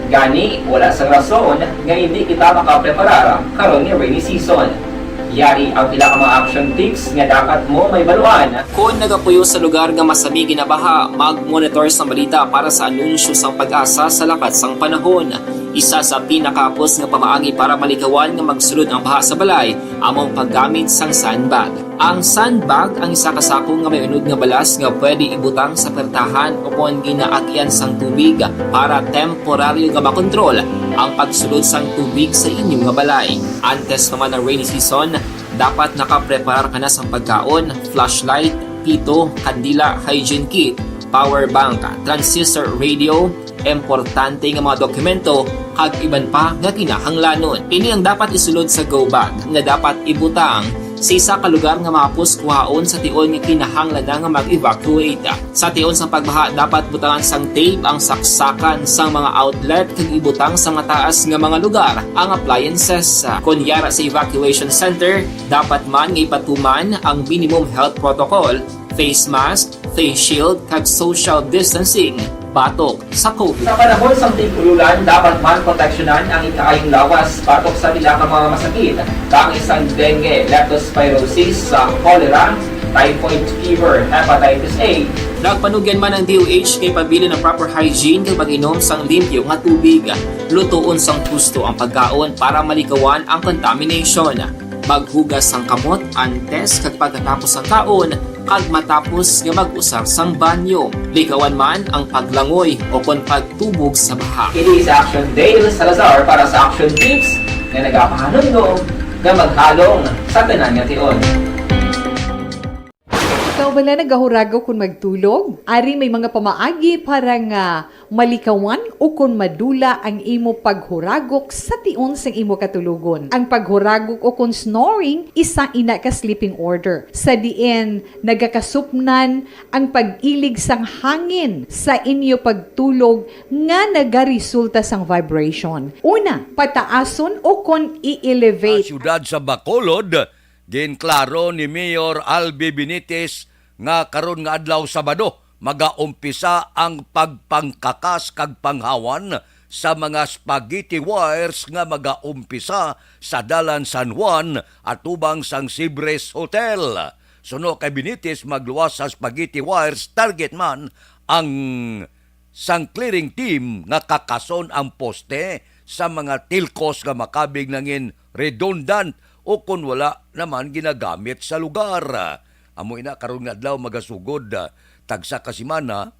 Gani, wala sang rason nga hindi kita makapreparar karon nga rainy season. Yari ang pila ka mga action tips nga dapat mo mahibaluan. Kon nagapuyo sa lugar nga masami ginabaha, mag-monitor sang balita para sa anunsyo sang PAGASA sa lakat sang panahon. Isa sa pinakahapos nga pamaagi para malikawan nga magsulod ang baha sa balay amo ang paggamit sang sandbag. Ang sandbag ang isa ka sako nga may unod nga balas nga pwede ibutang sa pertahan o kon ginaagyan sang tubig para temporaryo nga makontrol ang pagsulod sang tubig sa inyo nga balay. Antes pa man ang rainy season, dapat nakapreparar ka na sang pagkaon, flashlight, pito, kandila, hygiene kit, power bank, transistor radio, importante nga mga dokumento, kag iban pa nga kinahanglanon. Ini ang dapat isulod sa go bag nga dapat ibutang sa isa ka lugar nga mahapos kuhaon sa tion nga kinahanglan na nga mag-evacuate. Sa tion sang pagbaha, dapat butangan sang tape ang saksakan sang mga outlet kag ibutang sa mataas nga mga lugar ang appliances. Kon yara sa evacuation center, dapat man nga ipatuman ang minimum health protocol, face mask, face shield, kag social distancing batok sa COVID. Sa panahon sang tig-ululan, dapat man proteksyonan ang ikaayong lawas batok sa pila ka mga masakit, kaangay sang dengue, leptospirosis, sa cholera, typhoid fever, hepatitis A. Nagpanugyan man ang D O H nga ipabilin ang proper hygiene kag pag-inom sang limpyo nga tubig. Lutoon sang husto ang pagkaon para malikawan ang contamination. Maghugas sang kamot antes kag pagkatapos sang kaon, kag matapos nga mag-usar sang banyo. Likawan man ang paglangoy o kon pagtubog sa baha. Ini si Action Dale Salazar para sa Action Tips nga nagapahanumdom nga maghalong sa tanan nga tion. Ikaw bala nagahuragok kon magtulog? Ari may mga pamaagi para nga malikawan ukon madula ang imo paghuragok sa tion sang imo katulogon. Ang paghuragok ukon snoring, isa ina ka sleeping order, sa diin nagakasupnan ang pag-ilig sang hangin sa inyo pagtulog nga nagaresulta sang vibration. Una, pataason ukon i-elevate. Sa siyudad sa Bacolod, ginklaro ni Mayor Albi Benitez nga karon nga adlaw, Sabado, magaumpisa ang pagpangkakas kag panghawan sa mga spaghetti wires nga magaumpisa sa Dalan San Juan atubang sang Sibres Hotel. Suno kay Benitez, magluwas sa spaghetti wires target man ang sang clearing team nga kakason ang poste sa mga tilkos nga makabig nangin redundant o kon wala naman ginagamit sa lugar. Amo ina, karon nga adlaw magasugod, ah, tagsa ka semana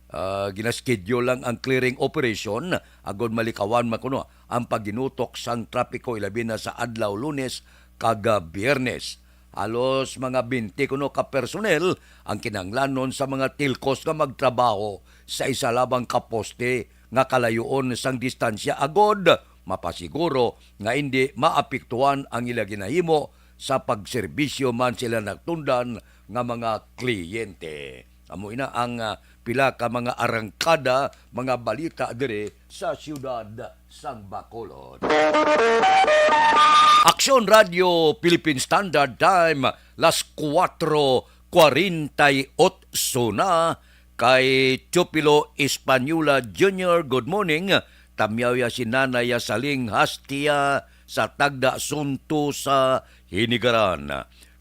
Ah, ginaschedule lang ang clearing operation agod malikawan man kuno ang paghinutok sang trapiko, ilabi na sa adlaw Lunes kag, ah, Biyernes. Halos mga twenty kuno ka personnel ang kinahanglanon sa mga tilkos nga magtrabaho sa isa lamang ka poste nga kalayuon sang distansya agod mapasiguro nga indi maapektuhan ang ila ginahimo sa pagserbisyo man sila nagtundan nga mga kliyente. Amo ina ang, ah, pila ka mga arangkada, mga balita diri sa siyudad sang Bacolod. Aksyon Radio Philippine Standard Time, las kuwatro kwarenta y otso na. Kay Teofilo Española Junior, good morning. Tamyaw ya si Nanay ya Saling Hastia sa Tagda Sunto sa Hinigaran.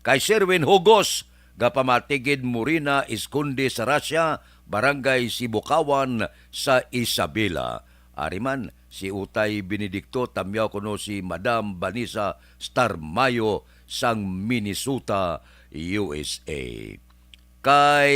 Kay Sherwin Hugos, gapamati gid Morina Esconde sa Russia, Barangay Sibukawan sa Isabela. Ari man, si Utay Benedicto, tamyaw kuno si Madam Vanessa Starmayo sang Minnesota, U S A. Kay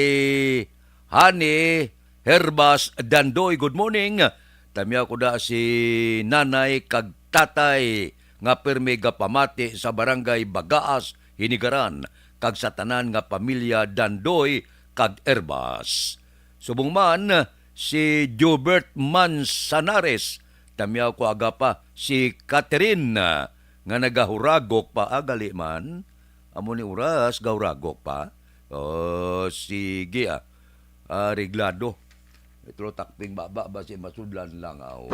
Honey Herbas Dandoy, good morning. Tamyaw ko da si Nanay kag Tatay nga pirmi gapamati sa Barangay Bagaas, Hinigaran, kag sa tanan nga pamilya Dandoy kag Herbas. Subong man, si Jobert Manzanares, tamyaw ko aga pa si Catherine, nga nagahuragok pa, agali man. Amo ni oras, gahuragok pa. Oh, sige, ah. Ah, reglado. Ito takping baba, basi masudlan lang, aw.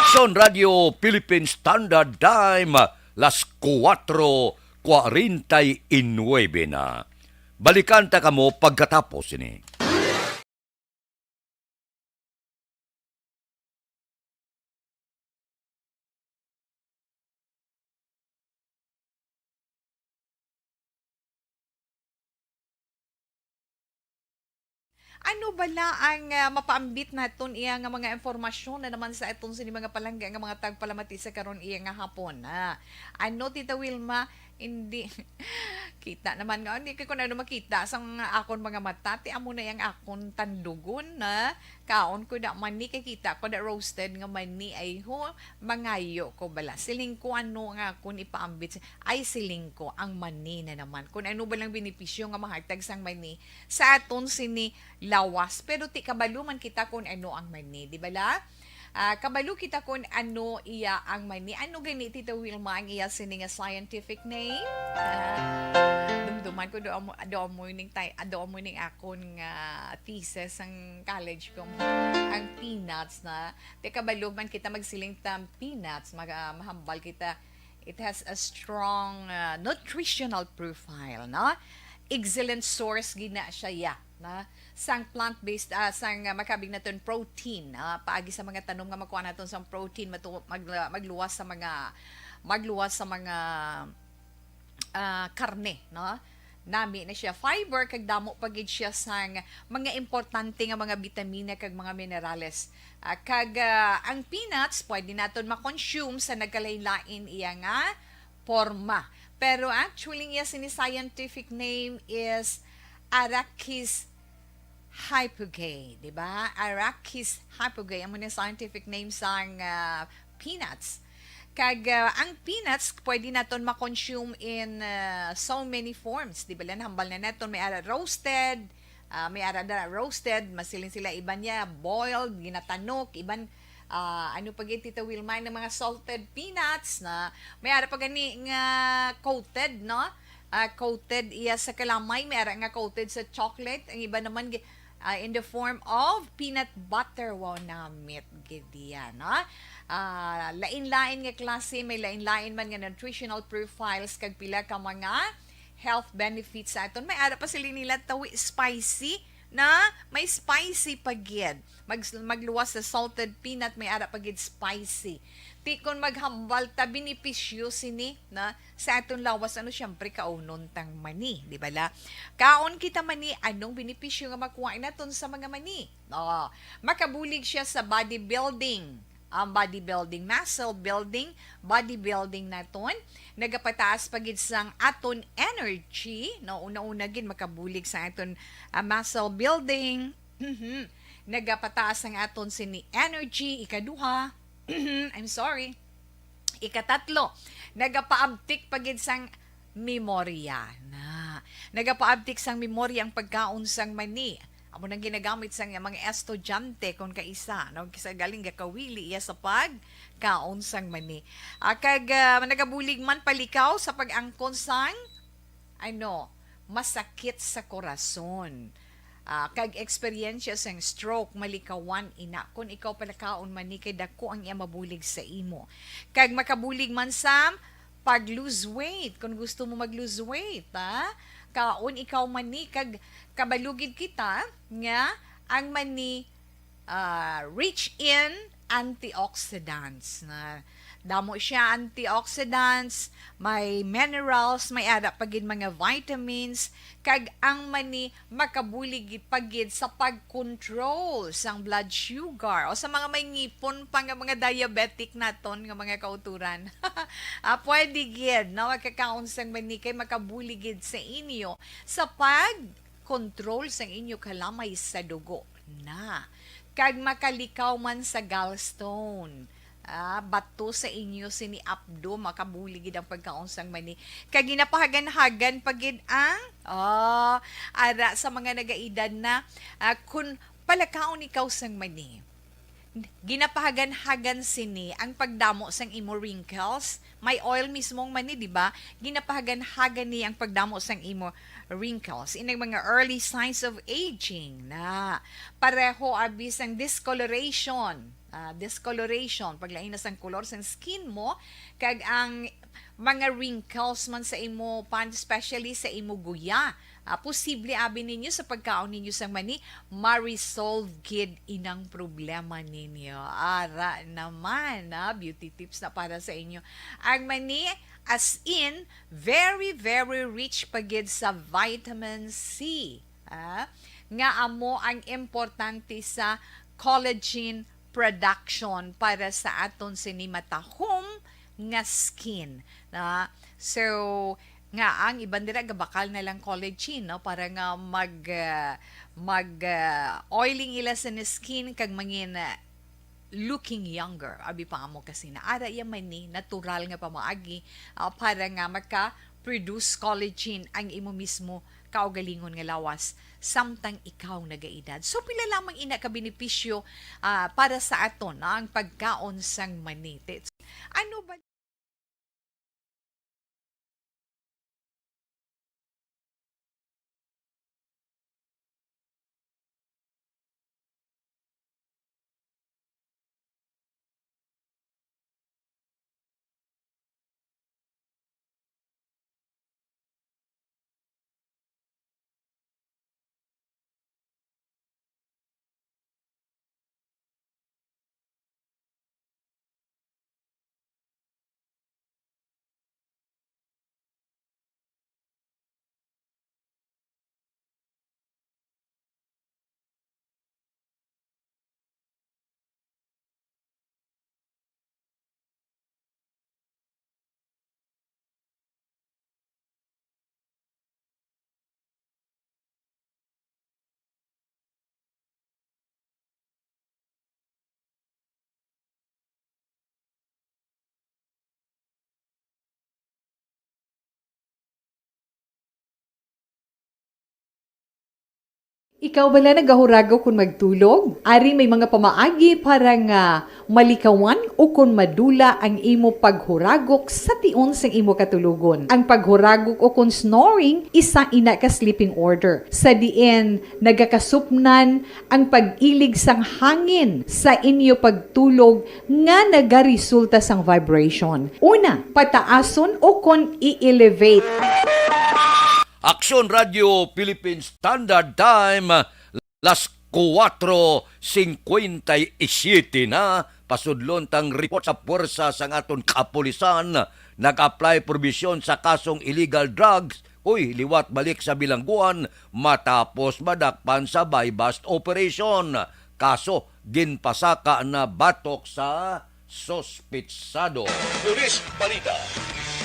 Aksyon Radio Philippine Standard Time, las kuwatro kwarenta y nuebe na. Balikan ta kamo pagkatapos ini. Ano bala ang, ah, mapaambit naton iya nga mga impormasyon na naman sa aton sini mga palangga nga mga tagpalamati sa karon iya nga hapon? Ah, ano, Tita Wilma? Hindi. Kita naman nga, hindi ko na ano makita sa mga akon mga mata. Ti amo na yang akon tandugon na kaon ko da mani, kay kita ko da roasted nga mani. Ay ho, mangayo ko bala. Siling ko ano nga akon ipaambit. Ay, siling ko, ang mani na naman. Kung ano ba lang benepisyo nga mahatag sang mani sa aton sini lawas. Pero ti kabalo man kita kung ano ang mani, di ba la? Ah, kabalo kita kung ano iya ang mani. Ano gani, Tita Wilma, ang iya sini nga scientific name? Ah, dumduman ko, do amo, do amo ning tay-, do amo ning akon nga thesis sang college ko. Ang peanuts na. Ti kabalo man kita magsiling ta peanuts, mag-, ah, mahambal kita. It has a strong, ah, nutritional profile, no? Excellent source gina siya, ya, na sang plant-based, ah, sang, ah, makabig naton protein, ah, paagi sa mga tanom nga makuha naton sang protein, matu-, mag-, ah, magluwas sa mga, magluwas sa mga, ah, karne, no? Nami na siya fiber, kag damo pa gid siya sang mga importante nga mga bitamina kag mga minerales. Ah, kag, ah, ang peanuts pwede naton ma-consume sa nagkalain-lain iya nga porma. Pero actually, iya sini scientific name is Arachis hypogae, di ba? Arachis hypogae, amo ni scientific name sang, ah, peanuts. Kag, ah, ang peanuts, pwede naton ma-consume in, ah, so many forms. Di ba, lan hambal na naton, may ara roasted, ah, may ara na roasted, masiling sila, iban niya boiled, ginatanok, iban, ah, ano pa gid, Tita Wilma, ng mga salted peanuts na may ara pa gani nga coated, no? Ah, coated iya sa kalamay, may ara nga coated sa chocolate, ang iba naman gi-, ah, in the form of peanut butter. Wow, namit gid iya, no? Ah, lain-lain nga klase, may lain-lain man nga nutritional profiles kag pila ka mga health benefits sa aton. May ara pa sila nila tawi spicy, na may spicy pa gid. Mag-, magluwas sa salted peanut, may ara pa gid spicy. Ti kon maghambal ta, benepisyo sini na sa aton lawas, ano, siyempre, kaunon tang mani, di ba la? Kaon kita mani, anong benepisyo nga makuha naton sa mga mani? Oh, makabulig siya sa bodybuilding. Ang bodybuilding, muscle building, bodybuilding naton, nagapataas pa gid sang aton energy, no? Una-una gid makabulig sa aton, ah, muscle building, Mhm. Nagapataas ang aton sini energy. Ikaduha, I'm sorry. Ikatatlo, nagapaabtik pa gid sang memorya. Na, nagapaabtik sang memorya ang pagkaon sang mani. Amo nang ginagamit sang mga estudyante kon kaisa, no? Kisa galing gakawili iya sa pagkaon sang mani. Ah, kag, ah, nagabulig man palikaw sa pag-angkon sang, ano, masakit sa korason. Ah, kag eksperyensya sang stroke, malikawan ina. Kon ikaw palakaon man ni, kay dako ang iya mabulig sa imo. Kag makabulig man sa pag-lose weight. Kung gusto mo mag-lose weight, ha? Kaon ikaw mani, kag kabalugid kita nga ang mani, ah, rich in antioxidants. Na damo siya antioxidants, may minerals, may ara pa gid mga vitamins, kag ang mani makabulig gid pa gid sa pag-control sang blood sugar o sa mga may ngipon pa nga mga diabetic naton nga mga kauturan. Ah, pwede gid, no, magkakaon sang mani kay makabulig gid sa inyo sa pag-control sang inyo kalamay sa dugo na. Kag makalikaw man sa gallstone. Ah, bato sa inyo sini apdo, makabulig gid ang pagkaon sang mani. Kag ginapahagan-hagan pa gid ang, ah, ara sa mga nagaedad na, ah, kun palakaon ikaw sang mani, ginapahagan-hagan sini ang pagdamo sang imo wrinkles. May oil mismo ang mani, di ba? Ginapahagan-hagan ni ang pagdamo sang imo wrinkles. Inang mga early signs of aging na pareho abi sang discoloration. Ah, discoloration, paglain na sang kolor sang skin mo, kag ang mga wrinkles man sa imo pan, especially sa imo guya. Ah, posible abi ninyo sa pagkaon ninyo sang mani, ma-resolve gid inang problema ninyo. Ara naman, ah, beauty tips na para sa inyo. Ang mani, as in, very, very rich pa gid sa vitamin C, ah, nga amo ang importante sa collagen production para sa aton sini matahom nga skin, na. So, nga ang iban dira gabakal na lang collagen, no, para nga mag, ah, mag, ah, oiling ila sa skin kag mangin, ah, looking younger. Abi pa amo kasi na ara iya man ni natural nga pamaagi, ah, para nga maka-produce collagen ang imo mismo kaugalingon nga lawas samtang ikaw nagaedad. So, pila lamang ina ka benepisyo, ah, para sa aton, no, ang pagkaon sang mani? Ano ba? Ikaw bala nagahuragok kon magtulog? Ari may mga pamaagi para nga malikawan ukon madula ang imo paghuragok sa tion sang imo katulogon. Ang paghuragok ukon snoring, isa ina ka sleeping order, sa diin nagakasupnan ang pag-ilig sang hangin sa inyo pagtulog nga nagaresulta sang vibration. Una, pataason ukon i-elevate. Aksyon Radio Philippine Standard Time, las kuwatro singkwenta y siyete na. Pasudlon tang report sa puwersa sang aton kapulisan. Nag-apply probisyon sa kasong illegal drugs, uy, liwat balik sa bilangguan matapos madakpan sa buy-bust operation. Kaso, ginpasaka na batok sa suspitsado. Pulis Balita.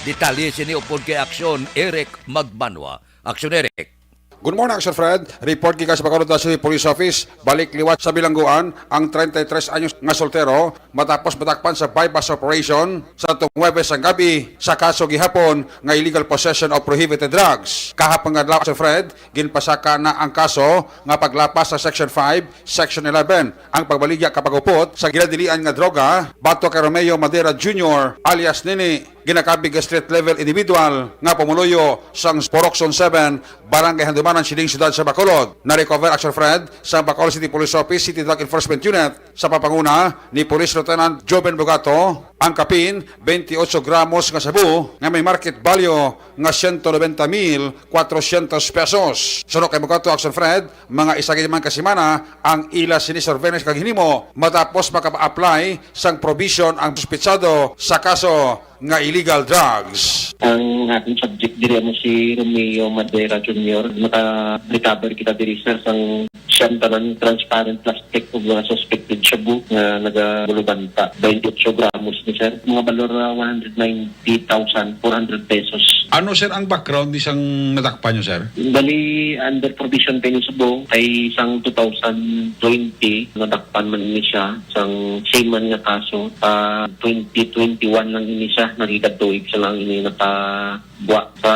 Detalye sini upod kay Aksyon Eric Magbanwa. Aksyon Eric. Good morning, Action Fred. Report gikan sa Bacolod City Police Office. Balik liwat sa bilangguan ang treinta y tres anyos nga soltero matapos madakpan sa buy-bust operation sa Huwebes sang gabi sa kaso gihapon nga illegal possession of prohibited drugs. Kahapon nga adlaw, Action Fred, ginpasaka na ang kaso nga paglapas sa Section five, Section eleven, ang pagbaligya kag pagupot sa ginadilian nga droga batok kay Romeo Madera Junior alias Nini, ginakabig nga street level individual nga pumuluyo sang Purok Zone seven, Barangay Handumanan, sining siyudad sa Bacolod. Na-recover, Action Fred, sa Bacolod City Police Office, City Drug Enforcement Unit, sa pagpanguna ni Police Lieutenant Joven Bogato, ang kapin, twenty-eight gramos nga shabu nga may market value nga siyento nobenta mil kwatrosyentos pesos. Suno kay Bogato, Action Fred, mga isa gid man ka semana ang ila sini surveillance kag hinimo matapos maka-apply sang probation ang suspetsado sa kaso nga illegal drugs. Ang ating subject diri amo si Romeo Madera Junior. Naka-recover kita diri, sir, sang siyam tanan transparent plastic ug mga suspected shabu nga nagabulubanta. Twenty-eight gramos ni, sir. Mga balor, ah, one hundred ninety thousand four hundred pesos. Ano, sir, ang background ni sang nadakpan nyo, sir? Bali, under probation pa ini subong kay sang two thousand twenty, nadakpan man ini siya sang same man nga kaso. Sa twenty twenty-one lang ini siya, nagikadtuig sa lang ini nakabuwa sa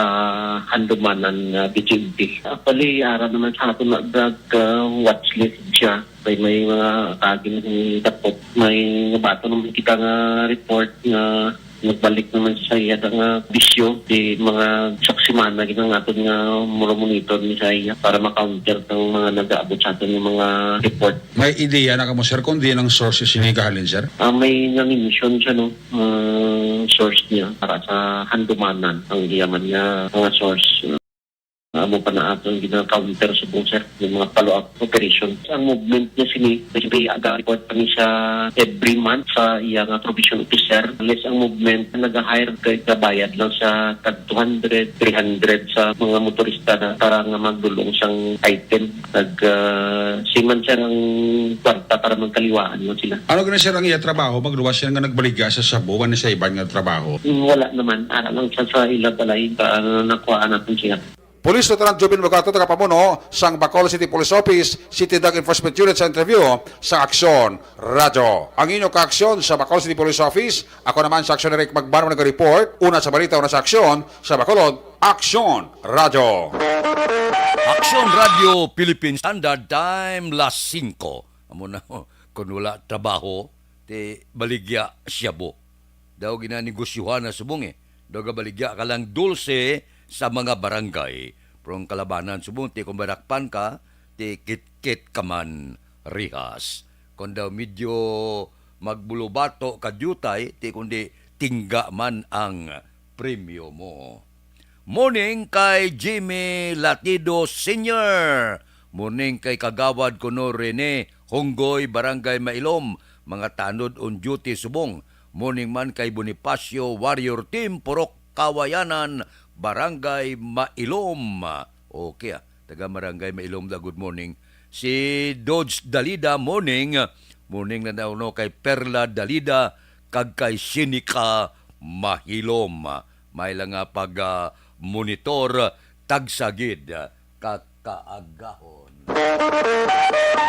Handumanan nga B G M P. Actually, ara naman sa aton na drug, ah, watch list siya. May, may mga atake na siyang dapot. May nabaton naman kita nga report nga nagbalik naman siya sa iya nga bisyo. Di mga isang semana gid ang aton nga mura-monitor ni sa iya para ma-counter ang mga nag-aabot sa aton nga mga report. May ideya na kamo, sir, kung diin ang source sini gahalin, sir? Ah, may nang-mention siya, no? Ah, source niya para sa Handumanan ang iya man nga mga source. Amo pa na aton gina-counter subong, sir, yung mga follow-up operation. Ang movement niya sini, basically, aga-report pa ni siya every month sa iya nga probation officer. Less ang movement, nag-hire kay kabayad lang sa tag two hundred, three hundred sa mga motorista na para nga magdulong sang item. Nag, ah, siman, sir, ang kwarta para magkaliwaan mo sila. Ano gani, sir, ang iya trabaho? Magluwas siya nga nagbaligya sa shabu, wala sa iban nga trabaho? Mm, wala naman. Ara lang siya sa ila balay, ah, nakuhaan natin siya. Police Lieutenant Jobin Bogato, tagapamuno sang Bacolod City Police Office, City Drug Enforcement Unit, sa interview sa Aksyon Radyo. Ang inyo kaaksyon sa Bacolod City Police Office, ako naman sa Aksyon Eric Magbanwa nag-report, una sa balita, una sa aksyon, sa Bacolod, Aksyon Radyo. Aksyon Radyo Philippine Standard Time, las singko. Amo na, kung wala trabaho, ti baligya shabu. Daw ginanegosyohan na subong, eh. Daw gabaligya ka lang dulce sa mga barangay. Pero ang kalabanan subong, ti kung madakpan ka, ti kitkit ka man rihas. Kung daw medyo magbulubato ka diutay, ti kundi tingga man ang premyo mo. Morning kay Jimmy Latido Senior. Morning kay Kagawad kuno Rene Hunggoy, Barangay Mailom. Mga tanod on duty subong. Morning man kay Bonifacio Warrior Team, Purok Kawayanan, Barangay Mailom. Okay, ah. Taga Barangay Mailom da, good morning. Si Dodge Dalida, morning. Morning na daw, no, kay Perla Dalida kag kay Sinica Mahilom. May lang nga pag, ah, monitor, tagsa gid, ah, ka kaagahon.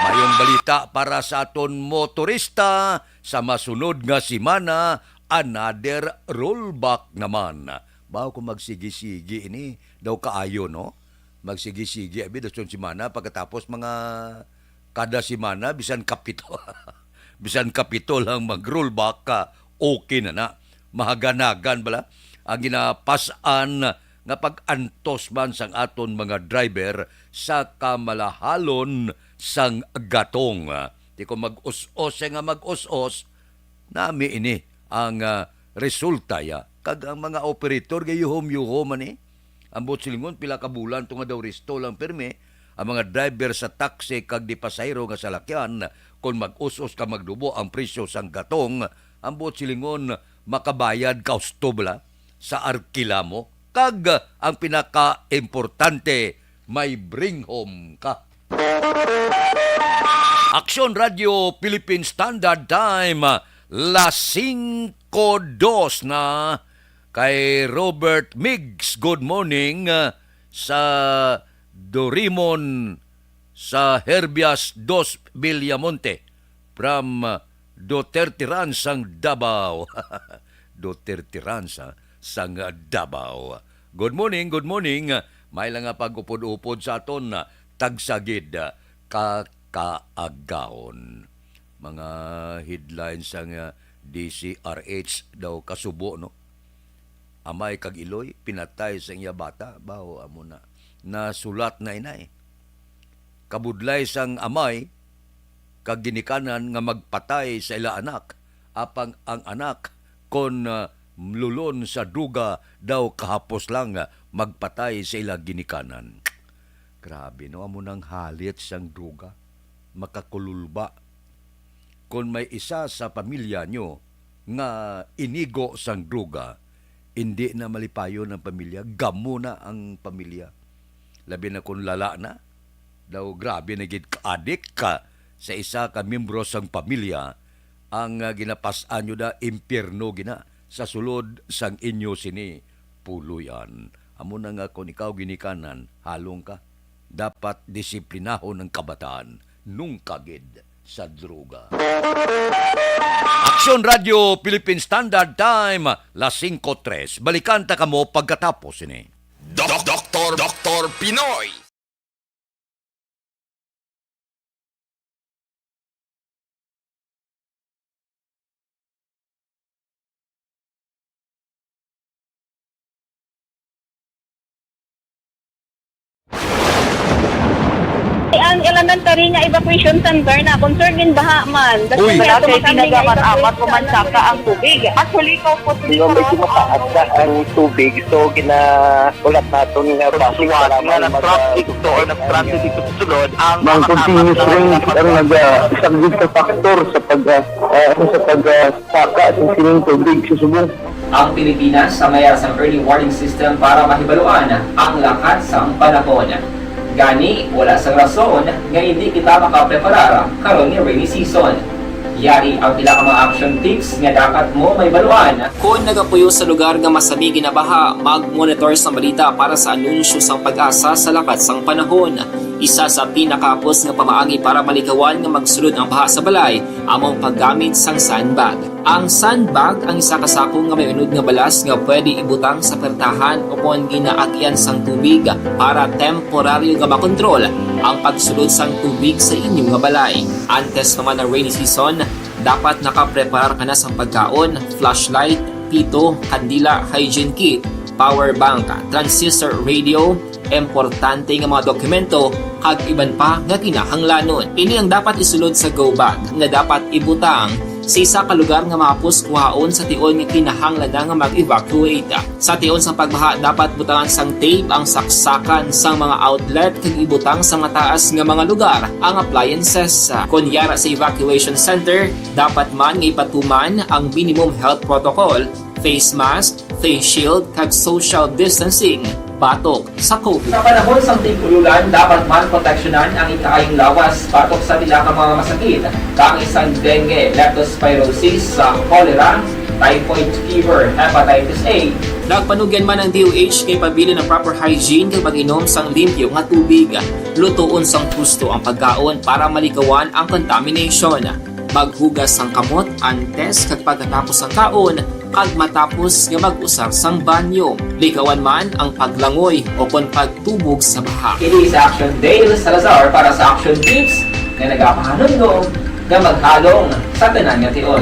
Mayong balita para sa aton motorista, sa masunod nga semana, another rollback naman. Baw kung magsigi-sigi ini, daw kaayo, no? Magsigi-sigi, abi, dason semana, pagkatapos mga kada semana, bisan kapito. Bisan kapito lang mag-rollback ka, okay na na. Mahaganagan bala ang ginapas-an nga pag-antos man sang aton mga driver sa kamalahalon sang gatong. Ti kung mag-us-os siya nga mag-us-os, nami ini ang, ah, resulta ya. Kag ang mga operator gayuhom-yuhom man, eh. Ang buot silingon, pila ka bulan to nga daw resto lang pirmi. Ang mga driver sa taxi kag di pasahero nga salakyan, kon mag-us-os ka magdubo ang presyo sang gatong, ang buot silingon, makabayad ka husto bala sa arkila mo. Kag ang pinakaimportante, may bring home ka. Aksyon Radio Philippine Standard Time, las singko dos na. Kay Robert Migs, good morning, ah, sa Dorimon sa Herbias Dos Villamonte from Duterte Ranch sang Davao. Duterte Ranch, ah, sang Davao. Good morning, good morning. May lang nga pag-upod-upod sa aton, ah, tagsagid, ah, ka kaagahon. Mga headlines sang, ah, D C R H daw kasubo, no? Amay kag iloy pinatay sa iya bata, bawo amo na. Nasulat na inay. Kabudlay sang amay kag ginikanan nga magpatay sa ila anak, apang ang anak kon, ah, mlulon sa druga daw kahapos lang, ah, magpatay sa ila ginikanan. Grabe, no? Amo nang halit sang druga. Makakululba. Kon may isa sa pamilya nyo nga inigo sang druga, indi na malipayon ang pamilya, gamo na ang pamilya. Labi na kon lala na, daw grabe na gid ka-adik ka sa isa ka miyembro sang pamilya, ang, ah, ginapas-an nyo da impyerno gina sa sulod sang inyo sini puloy-an. Amo na nga kon ikaw ginikanan, halong ka. Dapat disiplinahon ang kabataan, nungka gid sa droga. Aksyon Radio Philippine Standard Time, las singko tres. Balikan ta kamo pagkatapos sini. Doc-, Doktor, Doktor Pinoy. Ang elementary nga evacuation center na concerned in baha man. Uy. Wala kay tinaga man amat o mansaka ang tubig. Actually, ko po. Di ba, medyo mataas na ang tubig, so ginaulat naton nga base nga mag- nag-traffic to or nag-transit dito sa sulod ang mga continuous rain ang nagasaglit sa factor sa pag, ah, ah, sa pag, ah, saka sa sining tubig sa subong. Ang Pilipinas sa mayar sang early warning system para mahibaluan ang lakat sang panahon. Gani, wala sang rason nga hindi kita makapreparar karon nga rainy season. Yari ang pila ka mga action tips nga dapat mo mahibaluan. Kon nagapuyo sa lugar nga masami ginabaha, mag-monitor sang balita para sa anunsyo sang PAGASA sa lakat sang panahon. Isa sa pinakahapos nga pamaagi para malikawan nga magsulod ang baha sa balay amo ang paggamit sang sandbag. Ang sandbag ang isa ka sako nga may unod nga balas nga pwede ibutang sa pertahan o kon ginaagian sang tubig para temporaryo nga makontrol ang pagsulod sang tubig sa inyo nga balay. Antes pa man ang rainy season, dapat nakapreparar ka na sang pagkaon, flashlight, pito, kandila, hygiene kit, power bank, transistor radio, importante nga mga dokumento, kag iban pa nga kinahanglanon. Ini ang dapat isulod sa go bag nga dapat ibutang sa isa ka lugar nga mahapos kuhaon sa tion nga kinahanglan na nga mag-evacuate. Sa tion sang pagbaha, dapat butangan sang tape ang saksakan sang mga outlet kag ibutang sa mataas nga mga lugar ang appliances. Kon yara sa evacuation center, dapat man nga ipatuman ang minimum health protocol, face mask, face shield, kag social distancing batok sa COVID. Sa panahon sang tig-ululan, dapat man proteksyonan ang ikaayong lawas batok sa pila ka mga masakit, kaangay sang dengue, leptospirosis, sa cholera, typhoid fever, hepatitis A. Nagpanugyan man ang D O H nga ipabilin ang proper hygiene kag pag-inom sang limpyo nga tubig. Lutoon sang husto ang pagkaon para malikawan ang contamination. Maghugas sang kamot antes kag pagkatapos sang kaon, kag matapos nga mag-usar sang banyo. Likawan man ang paglangoy o kon pagtubog sa baha. Kini si Action Dale Salazar para sa Action Tips nga nagapahanumdom nga maghalong sa tanan nga tion.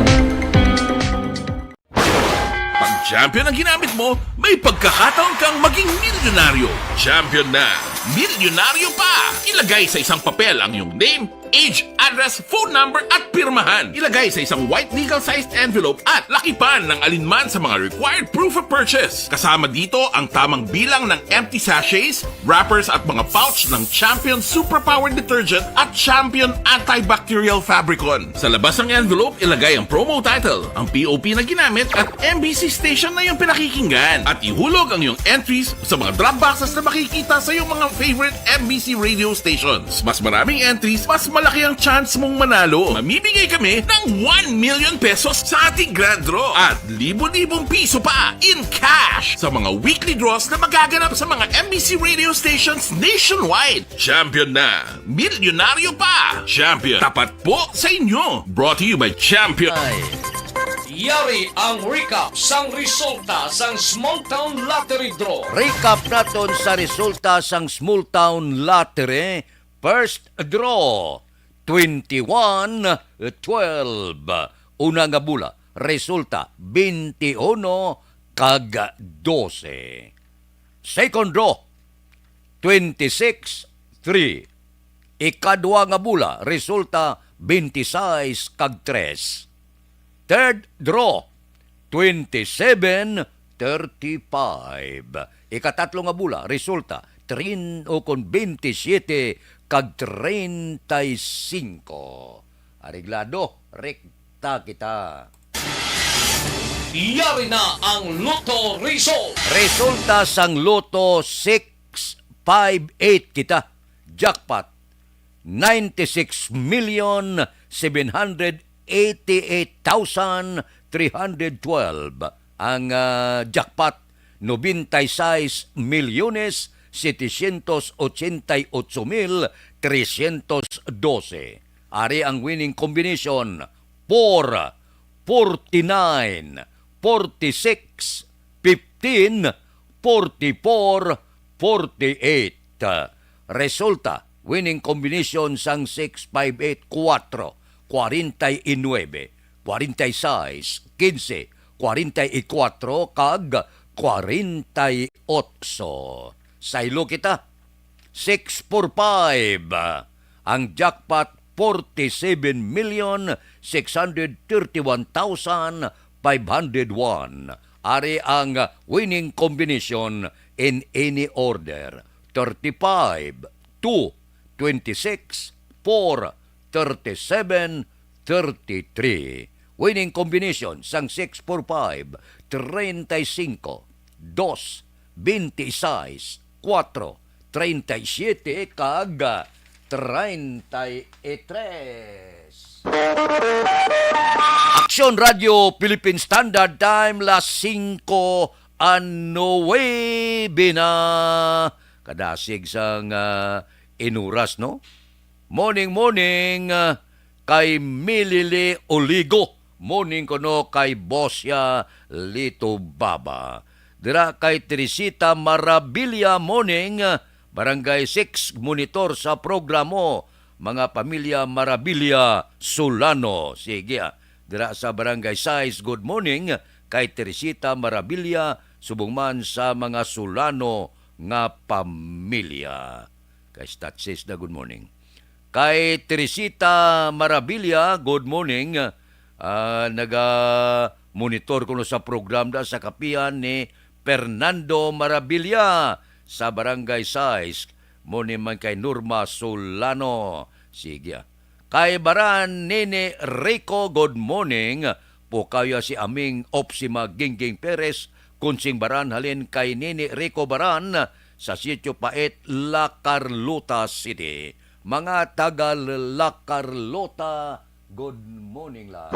Pag champion ang ginamit mo, may pagkakataon kang maging milyonaryo. Champion na, milyonaryo pa! Ilagay sa isang papel ang iyong name, age, address, phone number, at pirmahan. Ilagay sa isang white legal-sized envelope at lakipan ng alinman sa mga required proof of purchase. Kasama dito ang tamang bilang ng empty sachets, wrappers at mga pouch ng Champion Superpower Detergent at Champion Antibacterial Fabricon. Sa labas ng envelope, ilagay ang promo title, ang P O P na ginamit at M B C station na iyong pinakikinggan. At ihulog ang iyong entries sa mga drop boxes na makikita sa iyong mga favorite M B C radio stations. Mas maraming entries, mas Malaki ang chance mong manalo. Mamimigay kami ng one million pesos sa ating grand draw at libo-libong piso pa in cash sa mga weekly draws na magaganap sa mga M B C radio stations nationwide. Champion na! Milyonaryo pa! Champion, tapat po sa inyo! Brought to you by Champion. Ay. Yari ang recap sang resulta sang Small Town Lottery Draw. Recap naton sa resulta sang Small Town Lottery. First draw, twenty-one twelve. Una nga bula, resulta, twenty-one kag dose. Second draw, twenty-six three. Ikadwa nga bula, resulta, twenty-six kag tres. Third draw, twenty-seven thirty-five. Ikatatlo nga bula, resulta, trin-, o kon twenty-siyete kag treinta y cinco. Areglado, rekta kita. Yari na ang Lotto result. Resulta sang Lotto, six five eight kita. Jackpot, ninety-six million seven hundred eighty-eight thousand three hundred twelve. Ang, ah, jackpot, noventa y seis milyones setecientos ochenta y ocho mil trescientos doce. Ari ang winning combination, four, forty-nine, forty-six, fifteen, forty-four, forty-eight. Resulta, winning combination sang six five eight, kuwatro, kwarenta y nuebe, kwarenta y seis, kinse, kwarenta y kuwatro, kag kwarenta y otso. Saylo kita. Six four five. Ang jackpot, forty-seven million six hundred thirty-one thousand five hundred one. Ari ang winning combination in any order, thirty-five, two, twenty-six, four, thirty-seven, thirty-three. Winning combination sang six four five, treinta y cinco, dos, veintiséis, cuatro, treinta y siete, kag treinta y tres. Aksyon Radio Philippine Standard Time, las singko a nuwebe na. Kadasig sang, ah, inuras, no? Morning, morning, ah, kay Milili Oligo. Morning kuno kay Bosya Lito Baba. Dira kay Teresita Marabilia, morning, ah, Barangay six, monitor sa programo, mga pamilya Marabilia Solano. Sige, ah. Dira sa Barangay six, good morning kay Teresita Marabilia, subong man sa mga Solano nga pamilya. Kay Stat Sis na, good morning. Kay Teresita Marabilia, good morning. Ah, naga-monitor kuno sa program da sa kapihan ni Fernando Marabilia sa Barangay six. Mo ni man kay Norma Solano. Sige, ah. Kay Baran Nini Rico, good morning. Pukaya si Aming Opsima Gingging Perez, Kunsing Baran halin kay Nini Rico Baran sa Sitio Pait, La Carlota City. Mga taga La Carlota, good morning la.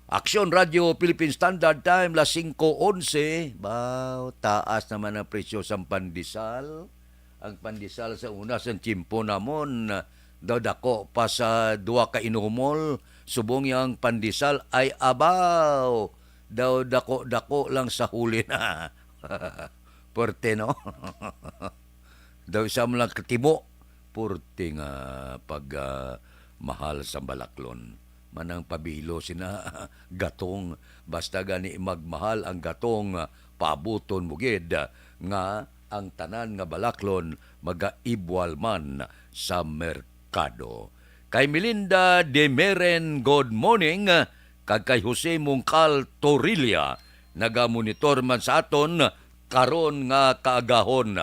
Aksyon Radio Philippine Standard Time, las singko onse. Baw, taas naman ang presyo sang pandesal. Ang pandesal sa una sang tiyempo namon, daw dako pa sa duha ka inumol. Subong yang pandesal ay abaw, daw dako-dako lang sa huli na. Puwerte, no? Daw isa mo lang katimo, puwerte nga pag, ah, mahal sa balaklon. Manang pabilo sina gatong, basta gani magmahal ang gatong, paabuton mo gid nga ang tanan nga balaklon magaibwal man sa merkado. Kay Melinda De Meren, good morning, kag kay Jose Mongcal Torilla, nagamonitor man sa aton karon nga kaagahon.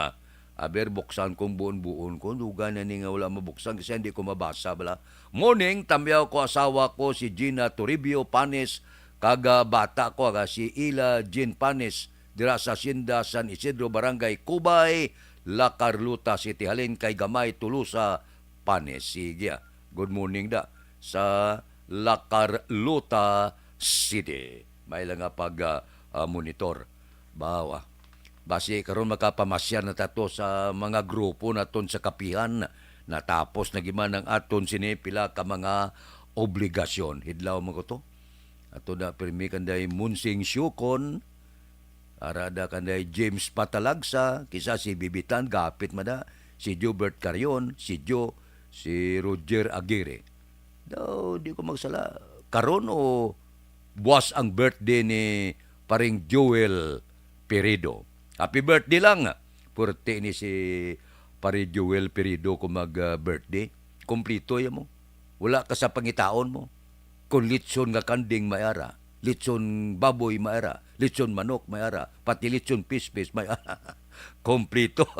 Aber, buksan kong buon-buon ko. Dugay na ni nga wala mabuksan kasi hindi ko mabasa, bala. Morning, tamyaw ko asawa ko si Gina Toribio Panes, kag, ah, bata ko, aga si Ila Jean Panes, dira sa Hacienda San Isidro, Barangay Cubay, La Carlota City. Halin kay Gamay Tolosa, Panes. Sige, ah. Good morning da sa La Carlota City. May lang nga pag, ah, ah, monitor. Bawa. Basi karon makapamasyar na tato sa mga grupo naton sa kapihan. Natapos na giman ang aton sini pila ka mga obligasyon. Hidlaw man ko to. Ato na pirmi kanday Munsing Siukon, ara da kanday James Patalagsa, kisa si Bibitan, gapit man na, si Jobert Carion, si Joe, si Roger Aguirre. Daw, di ko magsala, karon o buwas ang birthday ni paring Joel Peredo? Happy birthday lang. Purti ni si pare Joel Peredo kung mag, ah, birthday. Kompleto ya mo. Wala ka sa pangitaon mo. Kung litson nga kanding may ara, litson baboy may ara, litson manok may ara, pati litson pispis may ara. Kompleto.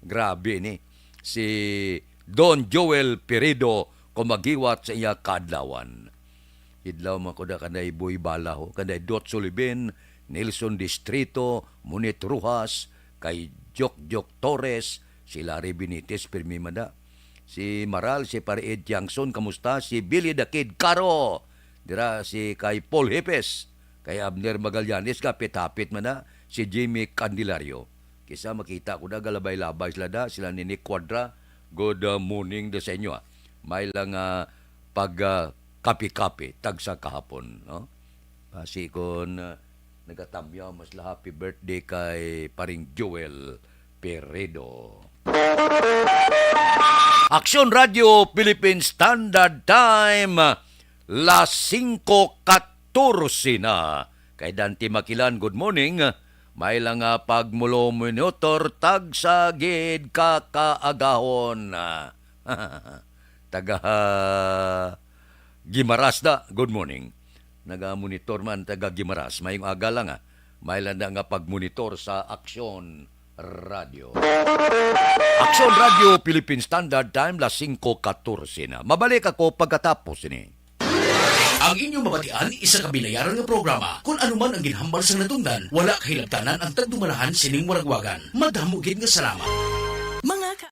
Grabe ni si Don Joel Peredo kung maghiwat sa iya kaadlawan. Idlaw man ko na kanay Boy Balaho, kanay Dot Sulibin, Nelson Distrito, Munit Rojas, kay Jokjok Torres, si Larry Benitez, pirmi man na. Si Maral, si Pare Ed Tiangson, kamusta? Si Billy the Kid Caro, dira si kay Paul Hipes, kay Abner Magallanes, kapit-hapit man na, si Jimmy Candelario. Kisa makita ko na, galabay-labay sila da, sila ni Nick Quadra. Good, uh, morning da sa inyo, ah. May lang, ah, pag, ah, kape-kape, tagsa kahapon, no? Basi kon, ah, nagatamyaw, mas la happy birthday kay paring Joel Peredo. Aksyon Radio Philippine Standard Time, las singko katorse na. Kay Dante Makilan, good morning. May lang nga pagmulo-monitor, tagsa gid ka kaagahon. Taga Guimaras da, good morning. Naga-monitor man taga Guimaras. Mayong aga lang, ah. May lang na nga pagmonitor sa Aksyon Radio. Aksyon Radio Philippine Standard Time, las singko katorse na. Mabalik ako pagkatapos ini. Ang inyong mabatian, isa ka binayaran nga programa. Kung ano man ang ginhambal sang natungdan, wala kahilabtanan ang tagdumalahan sining waragwagan. Madamo gid nga salamat. Mga ka-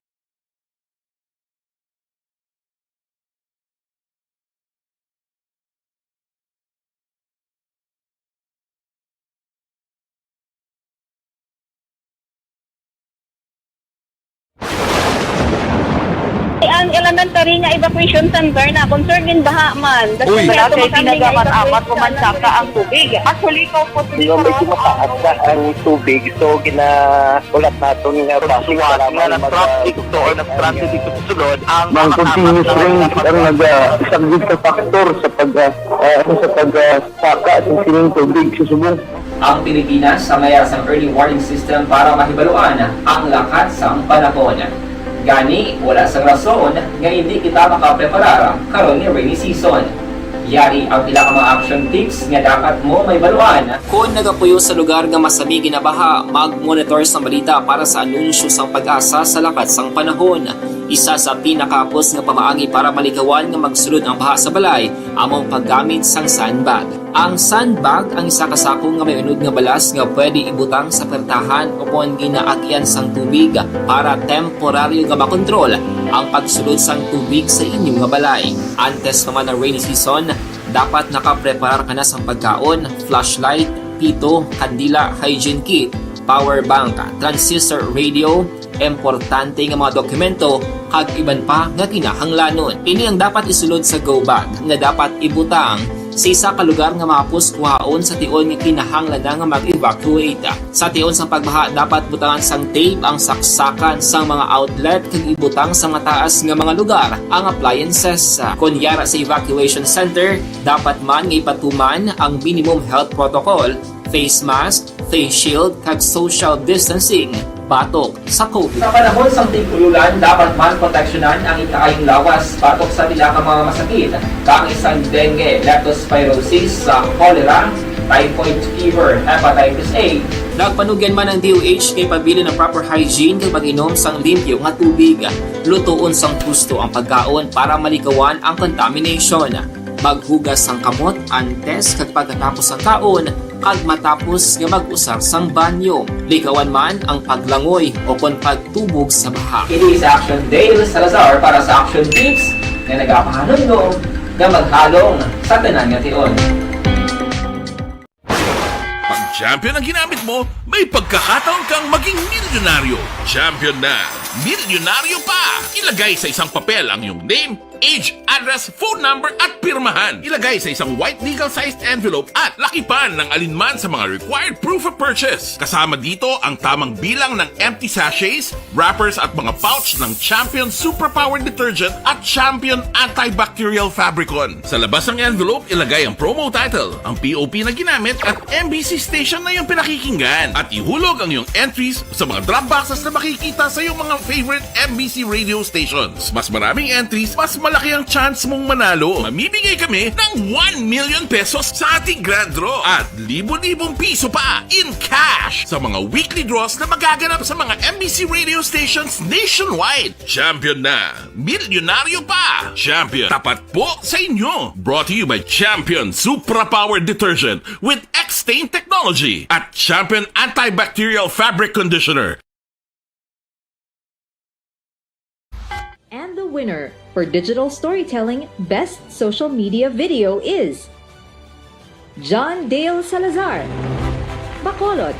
Ang elementary nga evacuation center na concern in baha man. Uy. Wala kay pinagamat-amat ko man saka ang tubig. Actually, ko po Yung medyo mataas na ang tubig, so ginahulat naton nga basi kailangan na mag- traffic to or na-stranded dito sa sulod ang Ang mga continuous kasama rain ang naga-, isang big factor sa pag, ah, ah, sa pag, ah, saka sa sining tubig sa subong. Ang Pilipinas sa mayas ang early warning system para mahibaluan ang lakat sang panahon. Gani, wala sang rason nga indi kita makapreparar karon ni rainy season. Yari ang pila ka mga action tips nga dapat mo mahibaluan. Kon nagapuyo sa lugar nga masami ginabaha, mag-monitor sang balita para sa anunsyo sang PAGASA sa lakat sang panahon. Isa sa pinakahapos nga pamaagi para malikawan nga magsulod ang baha sa balay amo ang paggamit sang sandbag. Ang sandbag ang isa ka sako nga may unod nga balas nga pwede ibutang sa pertahan ukon ginaagian sang tubig para temporaryo nga makontrol ang pagsulod sang tubig sa inyo nga balay. Antes pa man ang rainy season, dapat nakapreparar ka na sang pagkaon, flashlight, pito, kandila, hygiene kit, power bank, transistor radio, importante nga mga dokumento, kag iban pa nga kinahanglanon. Ini ang dapat isulod sa go bag nga dapat ibutang sa isa ka lugar nga mahapos kuhaon sa tion nga kinahanglan na nga mag-evacuate. Sa tion sang pagbaha, dapat butangan sang tape ang saksakan sang mga outlet kag ibutang sa mataas nga mga lugar ang appliances. Kon yara sa evacuation center, dapat man nga ipatuman ang minimum health protocol, face mask, face shield, kag social distancing batok sa COVID. Sa panahon sang tig-ululan, dapat man proteksyonan ang ikaayong lawas batok sa pila ka mga masakit, kaangay sang dengue, leptospirosis, sa cholera, typhoid fever, hepatitis A. Nagpanugyan man ang D O H kay pabilin ang proper hygiene kag pag-inom sang limpyo nga tubig. Lutoon sang husto ang pagkaon para malikawan ang contamination. Maghugas sang kamot antes kag pagkatapos sang kaon, kag matapos nga mag-usar sang banyo. Likawan man ang paglangoy o kon pagtubog sa baha. Ini si Action Dale Salazar para sa Action Tips nga nagapahanumdom nga maghalong sa tanan nga tion. Pag champion ang ginamit mo, may pagkakataon kang maging milyonaryo. Champion na! Milyonaryo pa! Ilagay sa isang papel ang iyong name, age, address, phone number at pirmahan. Ilagay sa isang white legal-sized envelope at lakipan ng alinman sa mga required proof of purchase. Kasama dito ang tamang bilang ng empty sachets, wrappers at mga pouch ng Champion Superpower Detergent at Champion Antibacterial Fabricon. Sa labas ng envelope, ilagay ang promo title, ang P O P na ginamit at M B C station na iyong pinakikinggan. At ihulog ang iyong entries sa mga drop boxes na makikita sa iyong mga favorite M B C radio stations. Mas maraming entries, mas malaki ang chance mong manalo. Mamimigay kami ng one million pesos sa ating grand draw at libo-libong piso pa in cash sa mga weekly draws na magaganap sa mga M B C radio stations nationwide. Champion na! Milyonaryo pa! Champion, tapat po sa inyo! Brought to you by Champion Supra Power Detergent with X-Stain Technology at Champion Antibacterial Fabric Conditioner. And the winner for digital storytelling best social media video is John Dale Salazar, Bacolod,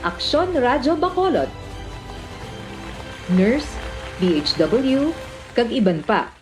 Aksyon Radyo Bacolod, Nurse, D H W, kag iban pa.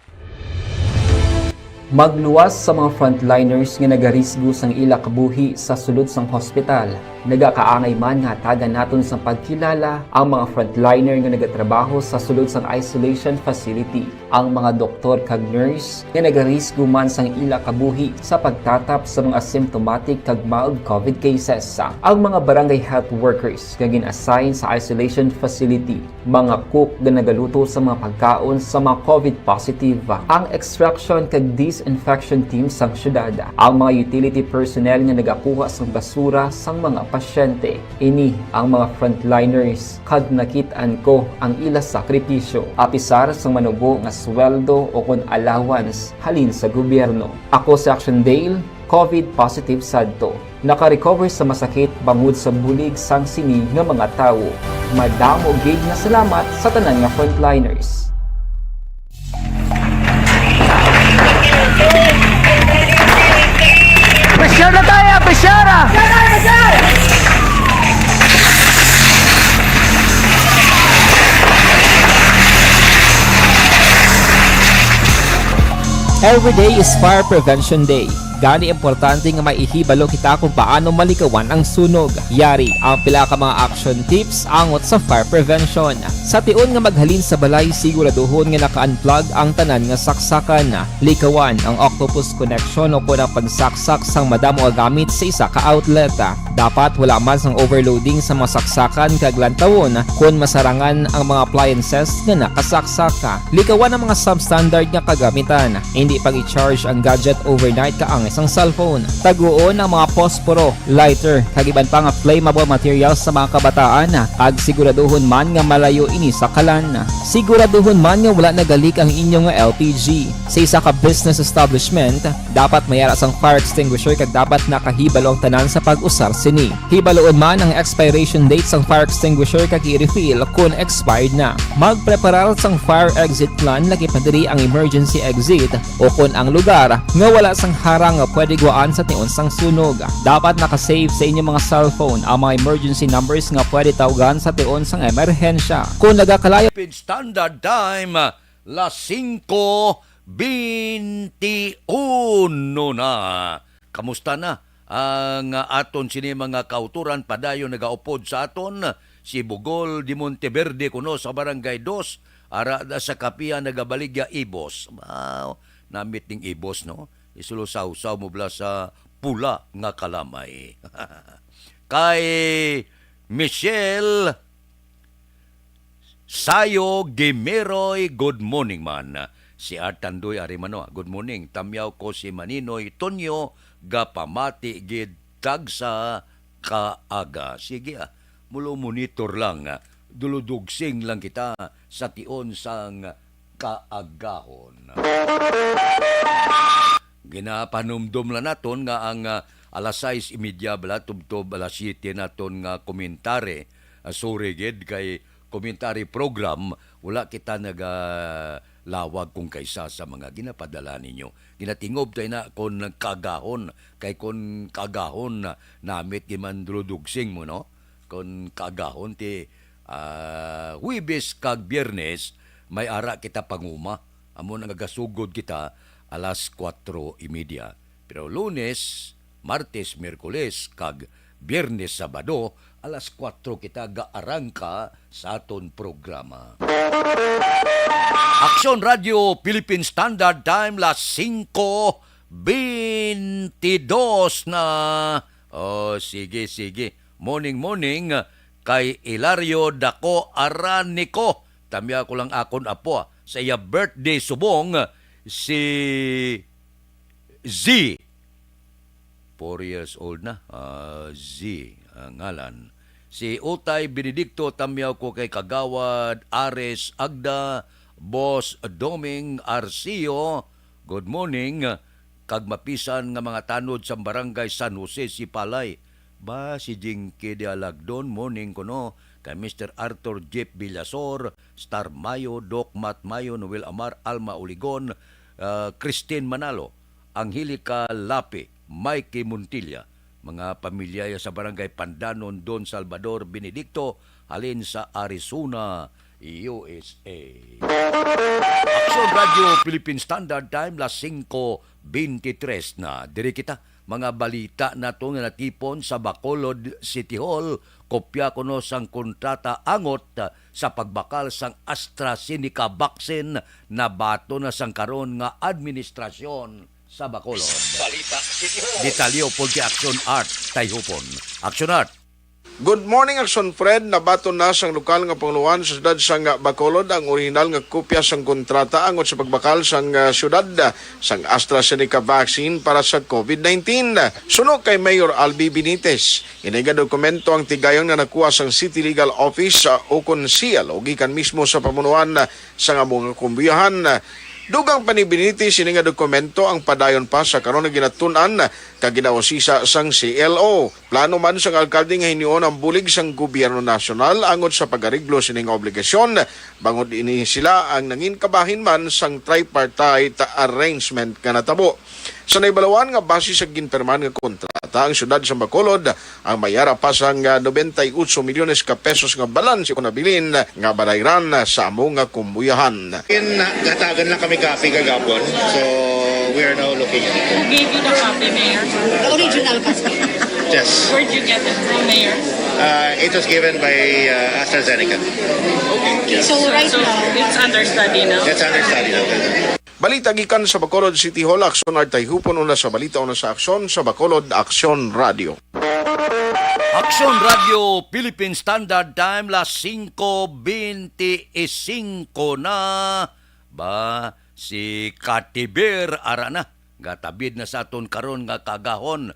Magluwas sa mga frontliners nga nagarisgo sang ila kabuhi sa sulod sang hospital. Nagakaangay man nga hatagan naton sang pagkilala ang mga frontliner nga nagatrabaho sa sulod sang isolation facility, ang mga doktor kag nurse nga nagarisgo man sang ila kabuhi sa pagtatap sa mga symptomatic kag mild COVID cases, ang mga barangay health workers nga gin-assign sa isolation facility, mga cook nga nagaluto sa mga pagkaon sa mga COVID positive, ang extraction kag disinfection team sang syudad, ang mga utility personnel nga nagakuha sang basura sang mga pasyente. Ini ang mga frontliners kag nakit-an ko ang ila sakripisyo, apisar sang manubo nga sweldo o kon allowance halin sa gobyerno. Ako si Action Dale, COVID positive sadto. Naka-recover sa masakit bangod sa bulig sang sini nga mga tawo. Madamo gid nga salamat sa tanan nga frontliners. Pressure na tayo! Pressure! Every day is Fire Prevention Day. Gani importante nga maihibalo kita kung paano malikawan ang sunog. Yari ang pila ka mga action tips angot sa fire prevention. Sa tion nga maghalin sa balay, siguraduhon nga naka-unplug ang tanan nga saksakan. Likawan ang octopus connection o kon ang pagsaksak sang madamo nga gamit sa isa ka outlet. Dapat wala man sang overloading sa mga saksakan kag lantawon kon masarangan ang mga appliances nga nakasaksak. Likawan ang mga substandard nga kagamitan. Indi pag-i-charge ang gadget overnight kaangay sang cellphone. Taguon ang mga posporo, lighter, kag iban pa nga flammable materials sa mga kabataan, kag siguraduhon man nga malayo ini sa kalan. Siguraduhon man nga wala nagalik ang inyo nga L P G. Sa isa ka business establishment, dapat may ara sang fire extinguisher kag dapat nakahibalo ang tanan sa pag-usar sini. Hibaloon man ang expiration date sang fire extinguisher kag i-refill kon expired na. Magpreparar sang fire exit plan, lagi pa diri ang emergency exit o kon ang lugar nga wala sang harang nga pwede guwaan sa tion sang sunog. Dapat naka-save sa inyo mga cellphone ang mga emergency numbers nga pwede tawgan sa tion sang emerhensya. Kon nagakalayo Philippine Standard Time, las singko beinti uno na. Kamusta na ang aton sini mga kautoran? Padayon nagaupod sa aton si Bugol de Monteverde kuno sa Barangay Dos, ara da sa Kapihan, nagabaligya ibos. Wow, namit ning ibos, no? Isulo sawsaw mo bala sa pula nga kalamay. Kay Michelle Sayo Gimeroy, good morning man. Si Art Tandoy Arimanoa, good morning. Tamyaw ko si Maninoy Tonyo, gapamati gid tagsa ka aga. Sige, ah, mulo monitor lang, ah, duludugsing lang kita sa tion sang kaagahon. Ginapanumdom lang naton nga ang, ah, alas sais y media bala, tubtob alas siyete naton nga komentary. Ah, sorry gid, kay komentary program, wala kita nagalawag kung kaysa sa mga ginapadala ninyo. Ginatingob tayo na kon kaagahon, kay kon kaagahon na namit gid man duludugsing mo, no? Kon kaagahon ti, ah, Huwebes kag Biyernes, may ara kita panguma. Amo na nga gasugod kita alas kuwatro y media. Pero Lunes, Martes, Miyerkules, kag Biyernes, Sabado, alas kuwatro kita gaarangka sa aton programa. Aksyon Radio Philippine Standard Time, las singko bentidos na. Oh, sige, sige. Morning, morning kay Hilario Daco Aranico. Tamya ko lang akon apo, ah. Sa iya birthday subong, si Z. Four years old na. Ah, Z ang ngalan. Si Utay Benedicto, tamyaw ko kay Kagawad Ares Agda, Boss Doming Arcio, good morning, kag mapisan nga mga tanod sa Barangay San Jose, Sipalay. Ba, si Jinky Dialagdon, morning kuno, kay Mister Arthur Jeep Villasor, Star Mayo, Doc Matt Mayo, Noel Amar, Alma Uligon, ah, Christine Manalo, Angelica Lapi, Mikey Montilla, mga pamilya sa Barangay Pandanon, Don Salvador Benedicto, halin sa Arizona, U S A. Aksyon Radio Philippine Standard Time, las singko bentitres na. Diri kita, mga balita nato nga natipon sa Bacolod City Hall, kopya kuno sang kontrata angot sa pagbakal sang AstraZeneca vaccine nabaton na sang karon nga administrasyon sa Bacolod. Balita City Hall. Detalye upod kay Action Art Tayhupon. Action Art. Good morning, Action Fred. Nabaton na sang lokal nga pangulohan sa siyudad sang Bacolod ang orihinal nga kopya sang kontrata angot sa pagbakal sang, ah, siyudad, ah, sang AstraZeneca vaccine para sa COVID nineteen. Suno kay Mayor Albi Benitez, ini nga dokumento ang tigayon nga nakuha sang City Legal Office, ah, ukon seal o gikan mismo sa pamunuan, ah, sang amo nga kumbuyahan. Dugang pa ni Benitez, ini nga dokumento ang padayon pa sa karon nga ginatun-an kag ginausisa sang C L O. Plano man sang alkalde nga hinion ang bulig sang gobyerno nasyonal angot sa pag-areglo sini nga obligasyon, bangod ini sila ang nangin kabahin man sang tripartite arrangement nga natabo. Sa naibaluan nga base sa ginpirmahan nga kontrata, ang siyudad sa Bacolod ang may ara pa sang, ah, nobenta y otso milyones ka pesos nga balanse kon nabilin nga balayran sa amo nga kumbuyahan. In, hatagan lang kami copy kagapon. So, we are now looking at it. Who gave you the copy, Mayor? The original copy. Yes. Where'd you get it from, Mayor? Uh, it was given by, uh, AstraZeneca. Okay, so right now, it's under study now? It's under study now. Balita gikan sa Bacolod City Hall, Aksyon Art Tayhupon, una sa balita, una sa aksyon, sa Bacolod Aksyon Radio. Aksyon Radio Philippine Standard Time, las singko benti y singko na. Ba, si Katiber, ara na. Gatabid na sa aton karon nga kaagahon.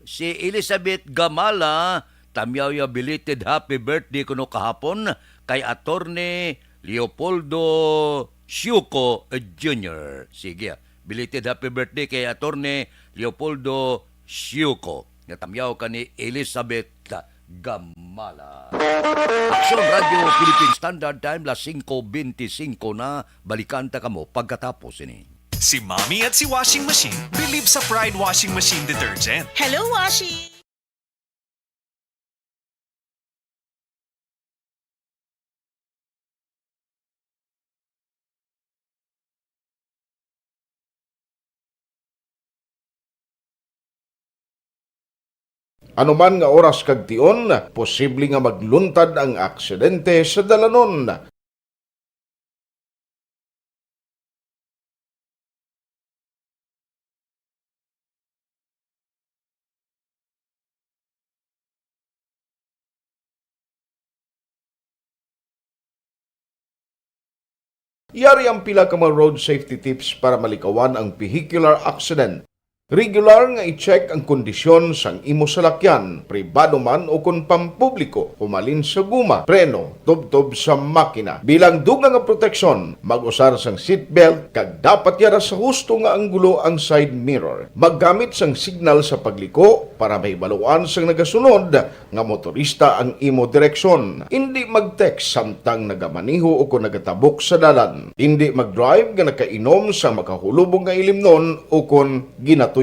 Si Elizabeth Gamala, tamyaw ya belated happy birthday kuno kahapon kay Attorney Leopoldo Siuco Junior. Sige, ah. Belated happy birthday kay Attorney Leopoldo Siuco. Natamyaw ka ni Elizabeth Gamala. Aksyon Radio Philippine Standard Time, las singko benti singko na. Balikan ta kamo pagkatapos ini. Si Mommy at si Washing Machine believe sa Pride Washing Machine Detergent. Hello, Washi! Anuman nga oras kag tion, posible nga magluntad ang aksidente sa dalanon. Yari ang pila ka mga road safety tips para malikawan ang vehicular accident. Regular nga i-check ang kondisyon sang imo salakyan, pribado man o kon pampubliko, humalin sa guma, preno, tubtob sa makina. Bilang dugang nga proteksyon, mag-usar sang seatbelt kag dapat yara sa husto nga anggulo ang side mirror. Maggamit sang signal sa pagliko para mahibaluan sang nagasunod nga motorista ang imo direksyon. Indi mag-text samtang nagamaneho o kon nagatabok sa dalan. Indi mag-drive nga nakainom sa makahulubong nga ilimnon o kon ginatuyo.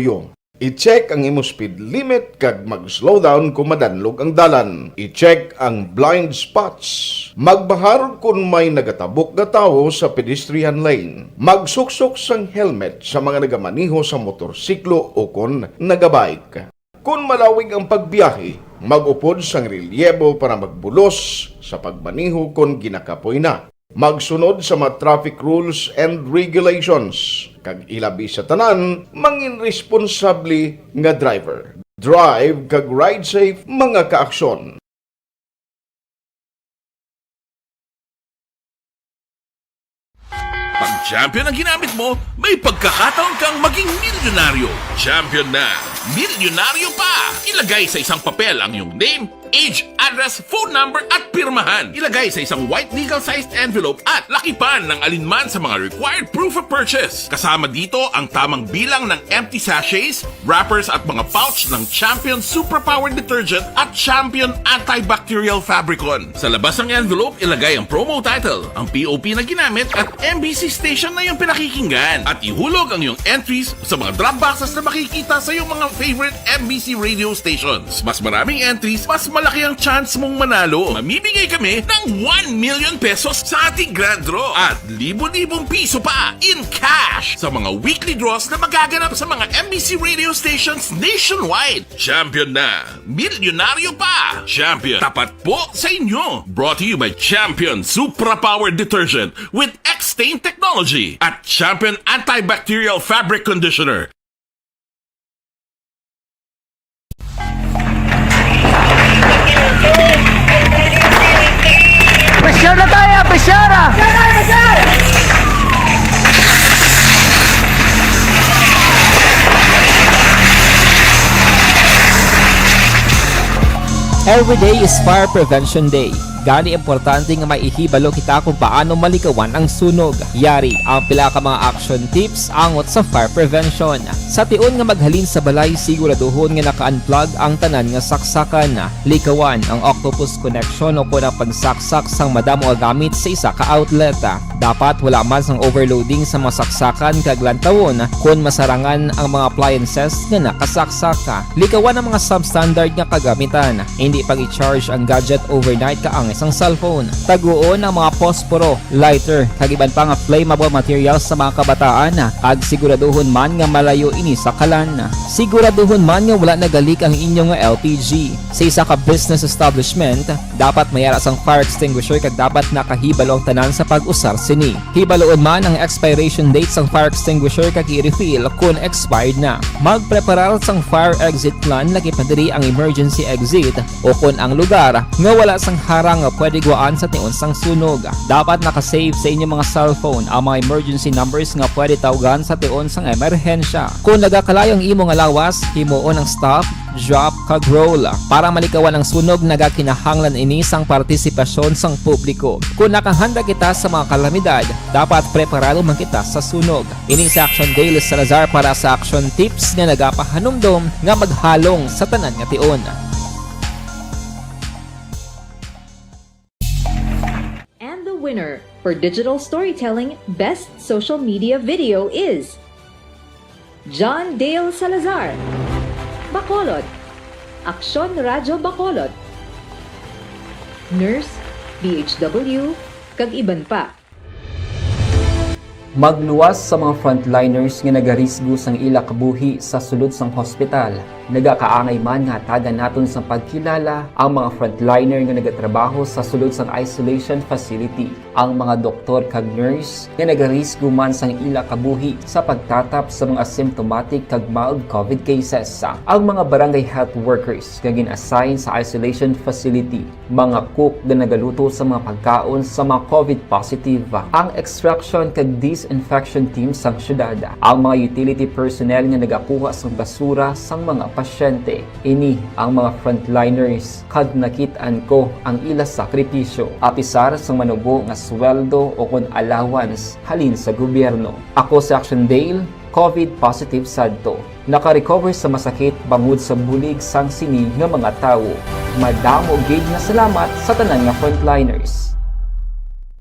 I-check ang imo speed limit kag mag-slow down kon madanlog ang dalan. I-check ang blind spots. Magbahar kon may nagatabok nga tawo sa pedestrian lane. Magsuksok sang helmet sa mga nagamaneho sa motorsiklo o kon nagabike. Kon malawig ang pagbiyahe, mag-upod sang relyebo para magbulos sa pagmaneho kon ginakapoy na. Magsunod sa mga traffic rules and regulations, kag ilabi sa tanan, mangin responsable nga driver. Drive kag ride safe, mga kaaksyon. Pag Champion ang ginamit mo, may pagkakataon kang maging milyonaryo. Champion na, milyonaryo pa! Ilagay sa isang papel ang iyong name, age, address, phone number, at pirmahan. Ilagay sa isang white legal-sized envelope at lakipan ng alinman sa mga required proof of purchase. Kasama dito ang tamang bilang ng empty sachets, wrappers at mga pouch ng Champion Superpower Detergent at Champion Antibacterial Fabricon. Sa labas ng envelope, ilagay ang promo title, ang P O P na ginamit at M B C station na iyong pinakikinggan. At ihulog ang iyong entries sa mga drop boxes na makikita sa iyong mga favorite M B C radio stations. Mas maraming entries, mas malaki ang chance mong manalo. Mamimigay kami ng one million pesos sa ating grand draw at libo-libong piso pa in cash sa mga weekly draws na magaganap sa mga M B C radio stations nationwide. Champion na! Milyonaryo pa! Champion, tapat po sa inyo! Brought to you by Champion Supra Power Detergent with X-Stain Technology at Champion Antibacterial Fabric Conditioner. Pressure na tayo! Pressure! Every day is Fire Prevention Day. Gani, importante nga may ihibalo kita kung paano malikawan ang sunog. Yari ang pila ka mga action tips angot sa fire prevention. Sa tion nga maghalin sa balay, siguraduhon nga naka-unplug ang tanan nga saksakan. Likawan ang octopus connection o kon ang pagsaksak sang madamo nga gamit sa isa ka outlet. Dapat wala man sang overloading sa mga saksakan kag lantawon kon masarangan ang mga appliances nga nakasaksak. Likawan ang mga substandard nga kagamitan. Indi pag-i-charge ang gadget overnight kaangay sang cellphone. Taguon ang mga posporo, lighter, kag iban pa nga flammable materials sa mga kabataan, kag siguraduhon man nga malayo ini sa kalan. Siguraduhon man nga wala nagalik ang inyo nga L P G. Sa isa ka business establishment, dapat may ara sang fire extinguisher kag dapat nakahibalo ang tanan sa pag-usar sini. Hibaloon man ang expiration date sang fire extinguisher kag i-refill kon expired na. Magpreparar sang fire exit plan, labi pa diri ang emergency exit o kon ang lugar nga wala sang harang nga pwede guwaan sa tion sang sunog. Dapat naka-save sa inyo mga cellphone ang mga emergency numbers nga pwede tawgan sa tion sang emerhensya. Kon nagakalayo ang imo nga lawas, himuon ang stop, drop, kag roll. Para malikawan ang sunog, nagakinahanglan ini sang partisipasyon sang publiko. Kon nakahanda kita sa mga kalamidad, dapat preparado man kita sa sunog. Ini si Action Dale Salazar para sa Action Tips nga nagapahanumdom nga maghalong sa tanan nga tion. And the winner for Digital Storytelling Best Social Media Video is John Dale Salazar, Bacolod, Aksyon Radyo Bacolod, Nurse, D H W, kag iban pa. Magluwas sa mga frontliners nga nagarisgo sang ila kabuhi sa sulod sang hospital. Nagakaangay man nga hatagan naton sang pagkilala ang mga frontliner nga nagatrabaho sa sulod sang isolation facility, ang mga doktor kag nurse nga nagarisgo man sang ila kabuhi sa pagtatap sa mga symptomatic kag mild covid cases, ang mga barangay health workers nga gin-assign sa isolation facility, mga cook nga nagaluto sa mga pagkaon sa mga covid positive, ang extraction kag disinfection team sang syudad, ang mga utility personnel nga nagakuha sang basura sang mga pasyente. Ini ang mga frontliners, kag nakit-an ko ang ila sakripisyo, apisar sang manubo nga sweldo o kon allowance halin sa gobyerno. Ako si Action Dale, covid positive sadto. Naka-recover sa masakit bangod sa bulig sang sini nga mga tawo. Madamo gid nga salamat sa tanan nga frontliners.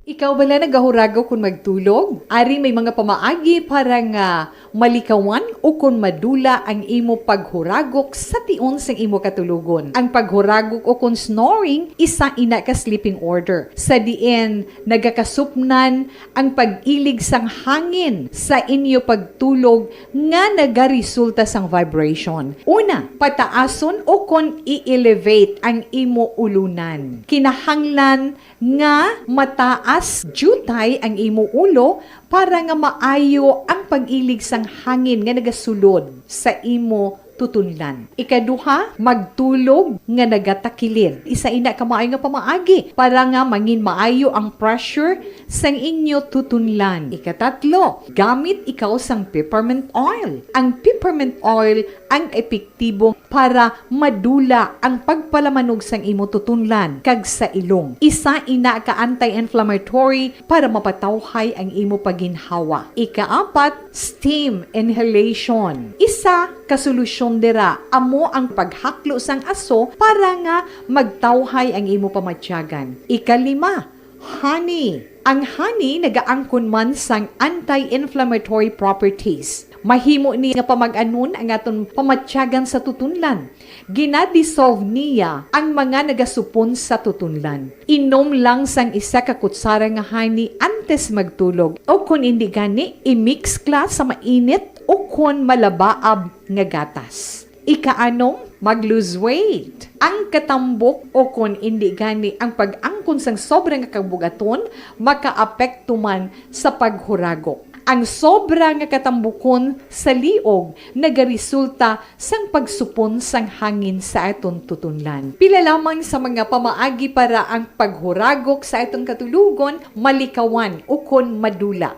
Ikaw bala nagahuragok kon magtulog? Ari may mga pamaagi para nga malikawan o kon madula ang imo paghuragok sa tion sang imo katulogon. Ang paghuragok o kon snoring, isa ina ka sleeping order, sa diin nagakasupnan ang pag-ilig sang hangin sa inyo pagtulog nga nagaresulta sang vibration. Una, pataason o kon i-elevate ang imo ulunan. Kinahanglan nga mataas diutay ang imo ulo para nga maayo ang pag-ilig sang hangin nga nagasulod sa imo tutunlan. Ikaduha, magtulog nga nagatakilid. Isa ina ka maayo nga pamaagi para nga mangin maayo ang pressure sang inyo tutunlan. Ikatatlo, gamit ikaw sang peppermint oil. Ang peppermint oil ang epektibo para madula ang pagpalamanog sang imo tutunlan kag sa ilong. Isa ina ka anti-inflammatory para mapatawhay ang imo paginhawa. Ikaapat, steam inhalation. Isa ka solusyon dira amo ang paghaklo sang aso para nga magtawhay ang imo pamatyagan. Ikalima, honey. Ang honey nagaangkon man sang anti-inflammatory properties. Mahimo ni nga pamag-anon ang aton pamatyagan sa tutunlan. Gina-dissolve niya ang mga nagasupon sa tutunlan. Inom lang sang isa ka kutsara nga honey antes magtulog, o kon indi gani, i-mix kla sa mainit o kon malabaab nga gatas. Ikaanom, mag-lose weight. Ang katambok o kon indi gani ang pag-angkon sang sobra nga kabug-aton makaapekto man sa paghuragok. Ang sobra nga katambukon sa liog nagaresulta sang pagsupon sang hangin sa aton tutunlan. Pila lamang sa mga pamaagi para ang paghuragok sa aton katulogon malikawan ukon madula.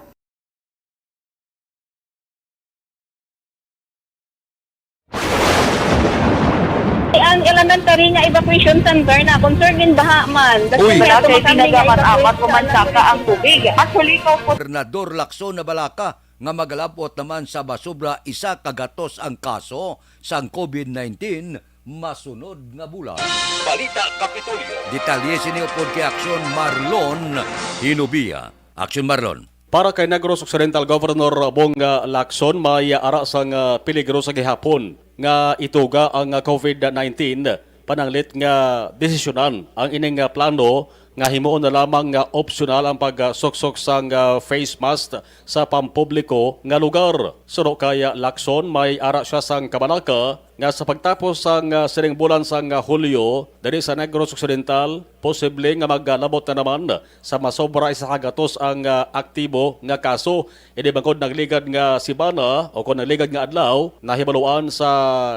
Ang elementary nga evacuation center na concern din baha man. Uy! Wala kay pinagamat-amat o mansaka ang tubig. Actually, ko po. Gobernador Lacson Nabalaka nga magalabot naman sa masobra isa ka gatos ang kaso sang covid nineteen masunod nga bulan. Balita Kapitolyo. Detalye sini upod kay Aksyon Marlon Hinubia. Aksyon Marlon. Para kay Negros Occidental Governor Bong, ah, Lacson, may, ah, ara sang, ah, peligro sa gihapon nga ituga ang, ah, covid nineteen. Pananglit nga desisyonan ang ining, ah, plano nga himuon na lamang nga opsyonal ang pagsuksok sang, ah, face mask sa pampubliko nga lugar. Suno kay, ah, Lacson, may ara sia sang kabalaka nga sa pagtapos sang, ah, sining bulan sang, ah, Hulyo, diri sa Negros Occidental, posible nga maglabot na naman sa masobra isa ka gatos ang, ah, aktibo nga kaso. Ini bangod nagligad nga semana o kon nagligad nga adlaw, nahibaluan sa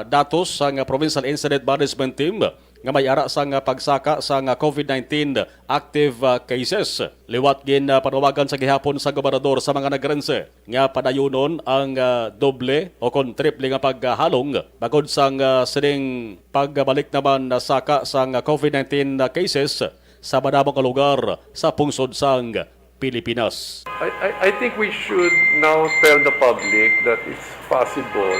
datos sang Provincial Incident Management Team nga may ara sang pagsaka sang covid nineteen active, ah, cases. Liwat gin, ah, panawagan sa gihapon sa gobernador sa mga Negrense nga padayunon ang, ah, doble o kon triple nga paghalong bangod sang, ah, sining pagbalik naman na saka sang covid nineteen na cases sa madamo nga lugar sa pungsod sang Pilipinas. I, I, I think we should now tell the public that it's possible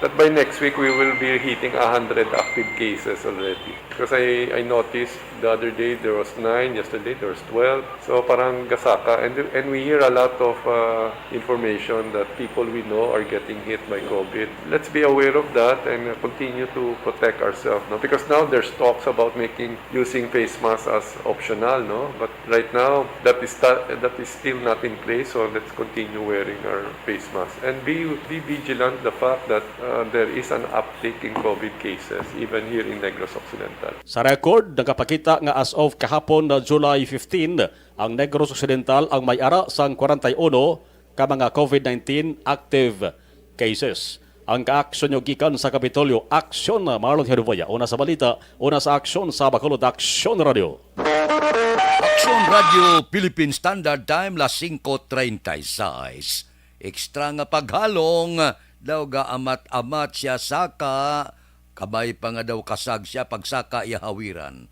that by next week we will be hitting a hundred active cases already. Because I, I noticed the other day there was nine, yesterday there was twelve. So parang gasaka. And, and we hear a lot of, uh, information that people we know are getting hit by covid. Let's be aware of that and continue to protect ourselves, no? Because now there's talks about making, using face masks as optional, no? But right now, that is ta-, that is still not in place, so let's continue wearing our face masks. And be, be vigilant the fact that, uh, Uh, there is an uptick in COVID cases even here in Negros Occidental. Sa record, nagapakita nga as of kahapon na July fifteen, ang Negros Occidental ang may ara sang kwarenta y uno ka mga COVID nineteen active cases. Ang kaaksyon nyo gikan sa Kapitolyo, Aksyon, Marlon Heruboya. Una sa balita, una sa aksyon sa Bacolod Aksyon Radio. Aksyon Radio Philippine Standard Time, las singko treinta y seis. Extra nga paghalong, daw gaamat-amat siya saka, kabay pa nga daw kasag siya pagsaka iya hawiran.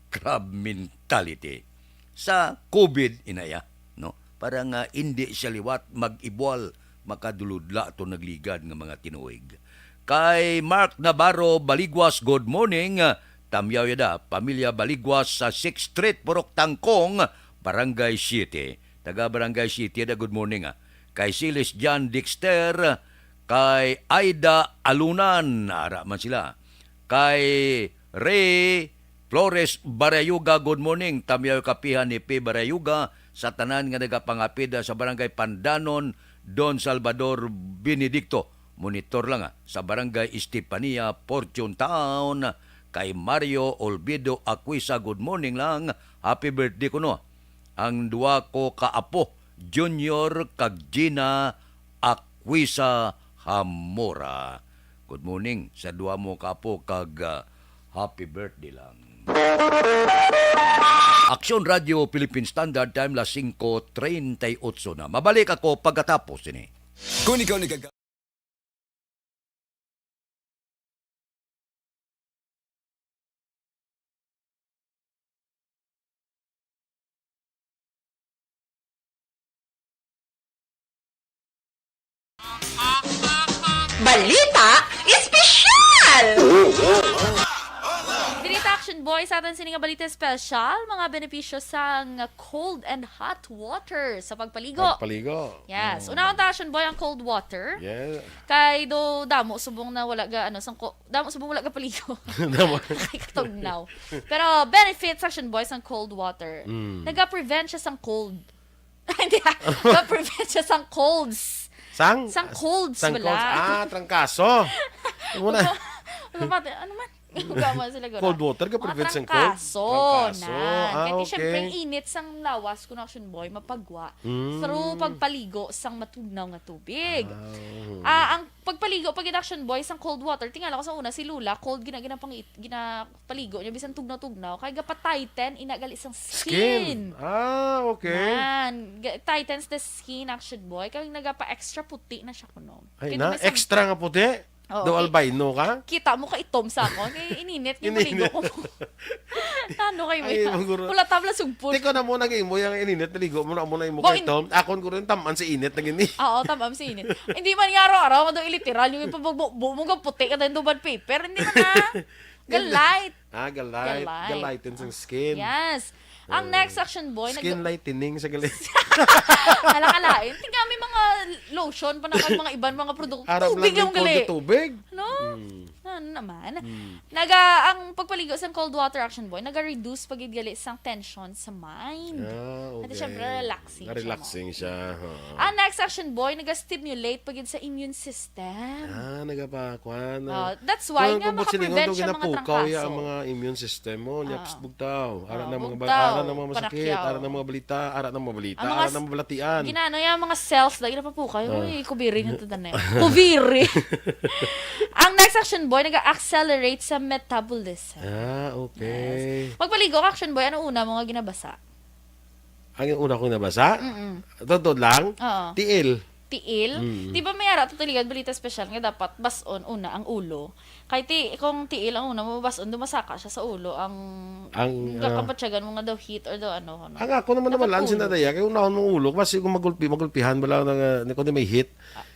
Crab mentality. Sa COVID, inaya, no? Para nga indi siya liwat mag-ibwal, makaduludla to nagligad nga mga tinuig. Kay Mark Navarro Baliguas, good morning. Tamyaw yada, pamilya Baliguas sa Sixth Street, Purok Tangkong, Barangay Siete. Taga Barangay Siete da, good morning, ah. Kay Silis John Dexter, kay Aida Alunan, ara man sila. Kay Ray Flores Barayuga, good morning. Tamyaw kapihan ni P Barayuga sa tanan nga nagapangapida sa Barangay Pandanon, Don Salvador Benedicto. Monitor lang, ah, sa Barangay Estefania, Fortune Town. Kay Mario Olvido Aquisa, good morning lang. Happy birthday kuno ang duha ko ka apo, Junior kag Gina Aquisa Hamora. Good morning sa duha mo ka apo kag, ah, happy birthday lang. Aksyon Radio Philippine Standard Time, las singko treinta y ocho na. Mabalik ako pagkatapos ini. Kung ikaw nagag- Balita Espesyal! Diri ta, Action Boy, sa aton sini nga balita espesyal, mga benepisyo sang cold and hot water sa pagpaligo. Pagpaligo. Yes. Mm. Unahon ta, Action Boy, ang cold water. Yeah. Kay do damo subong na wala ga, ano, sang ko-, damo subong wala ga paligo. Damo. Kay katugnaw. Pero benefits, Action Boy, sang cold water. Mm. Naga-prevent siya sang cold. Hindi, ah. Naga-prevent siya sang colds. Sang? Sang colds Sang bala. Colds. Ah, trangkaso. Ano na? Ano ba? Ano man? Gama sila gura. Cold water ka Mga prevent sang colds? Trangkaso. Trangkaso. Ah, kaya okay. Siyempre, ang init sang lawas, kun, Action Boy, mapagwa Mm. through pagpaligo sang matugnaw nga tubig. Ah, mhm. Ah, ang pagpaligo pag Action Boy sang cold water, tingala ko sa una si Lola, cold gina, gina, pang, gina, paligo niya bisan tugnaw-tugnaw kay gapa-tighten ina gali sang skin. Skin. Ah, okay. Nan, ga-, tightens the skin, Action Boy, kay nagapa-extra puti na siya kuno. Ay, kay na, may sam- extra nga puti? Oo, daw kay albino ka? Kita mo ka itom sa ako. Kay ininit nga Ininit. Maligo ko. Ano kayo Ay, yan? Maguro. Wala tabla sugpon. Tiko na mo nag-imo yung ininit, naligo mo na mo na imo Bo, kay in- Tom. Akon ko rin taman si init na gini. Oo, taman si init. Hindi man nga araw-araw, nga daw iliteral yung ipabugbo mo nga puti ka dahil duman paper. Hindi man na. Galight. Ah, galight. Galight. Galight in sa skin. Yes. Ang Oh. Next, Action Boy, nag- Skin lightening sa galing. Alang-alain. Tingnan, may mga lotion pa na kag mga iban, mga produkto. Aram Tubig lang lang yung gali. Cold tubig. No? Mm. Ano naman? Mm. Naga, ang pagpaligo sa cold water, Action Boy, naga-reduce pa gid gali sang tension sa mind. Ah, okay. At syempre, relaxing siya, Relaxing no? Siya, oo. Ang next, Action Boy, naga-stimulate pa gid sa immune system. Ah, nagapakuan. Oh, that's why nga makaprevent siya mga trangkaso. Ang mga immune system mo, nya, ah, psst, bugtaw. Ara ah, na mga bugtaw, ara na mga masakit, panakyaw. Ara na mga balita, ara na mga balita, ang mga ara na mga balatian. Ginano yung mga cells, lagi na papukaw. Ah. Uy, kubiri nga to, tanay. Kubiri. Ang next, Action Boy, nag-accelerate sa metabolism. Ah, okay. Yes. Magpaligo ka, Action Boy, ano una mo nga ginabasa? Ang una kong nabasa? Mm-mm. Totoo lang? Oo. Tiil. Tiil? Mm. Di ba may ara to tuligan balita special nga dapat bas-on una ang ulo? Kay ti-, kung tiil ang una mo bas-on, dumasaka siya sa ulo. Ang, ang, ah, kapatyagan mo nga daw heat or daw ano, ano. Ang ako naman dapat naman, ulo. Sinadaya, kay unahon mong ulo, kasi kung magulpi, magulpihan ba lang na, ni, kung di may heat,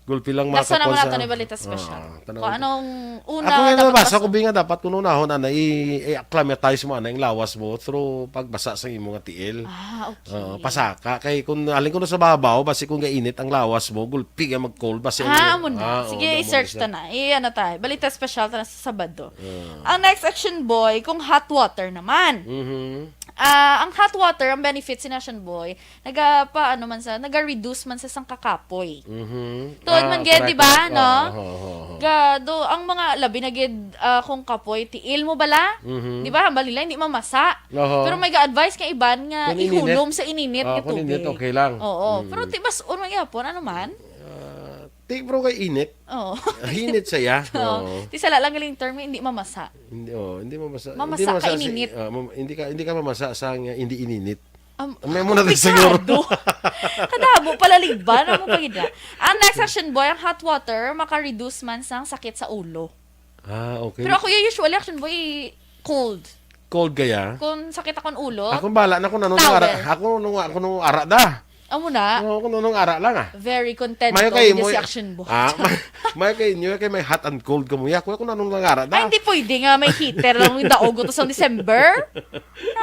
gulpi lang. Nasa makakuha naman sa nato ni balita special. Ah, tanaw. Kung anong una ako nga dapat nabasa bas-on. Ko, bi nga dapat kung unahon, ana, i-, i-acclimatize mo, ana, yung lawas mo through pagbasa sa imo nga tiil. Ah, okay. Oo, pasaka. Kay kung alin ko na sa babaw, basi kung gainit ang lawas mo, gulpi ka mag-cold, basi ah, ang amo na. Ah, oo, sige, amo i-search siya. Ta na. I-, ano tayo, balita special ta na sa Sabado. Ah. Ang next, Action Boy, kung hot water naman. Mhm. Ah, ang hot water, ang benefits ni Action Boy, naga pa, ano man sa, naga-reduce man sa sang kakapoy. Mhm. Tuod man Ah, gid, correct, di ba, correct. no? Oo, oo, oo, oo. Gado, ang mga labi na gid, ah, kung kapoy, tiil mo bala? Mhm. Di ba, hambal nila, hindi mamasa. Oho. Pero may ga-advise ka iban nga Kung ininit. ihulom sa ininit Ah, nga kung ininit, tubig. okay lang. Oo. Mm. Pero ti-, mas un man gyapon, ano man? Ah, ti, bro, kay init. Oo. Ah, init saya. Oo. Oo. Ti sala lang galing term, hindi mamasa. Hindi, oh, hindi mamasa. Mamasa Hindi mamasa ka sa, ininit. ah, mam-, hindi ka, hindi ka mamasa sa nga hindi ininit. Am-, May muna tayo komplikado. siguro. Kadamo pala liban, amo pa gid na. Ang next Action Boy, ang hot water, maka-reduce man sang sakit sa ulo. Ah, okay. Pero ako, yung usually, Action Boy, cold. Cold kaya? Kung sakit akong ulo, Ako bala na kung ano nung Towel. ara, ako nung, ako nung ara da. Amo na. Oo, kung nung ara lang, ah. Very content Mayo ko kay with mo, si Action Boy. ah, may, mayo kay inyo kay may hot and cold ka mo. Ya, kuya, kung anong lang ara da. Ay, hindi pwede nga may heater lang yung daog to sa December.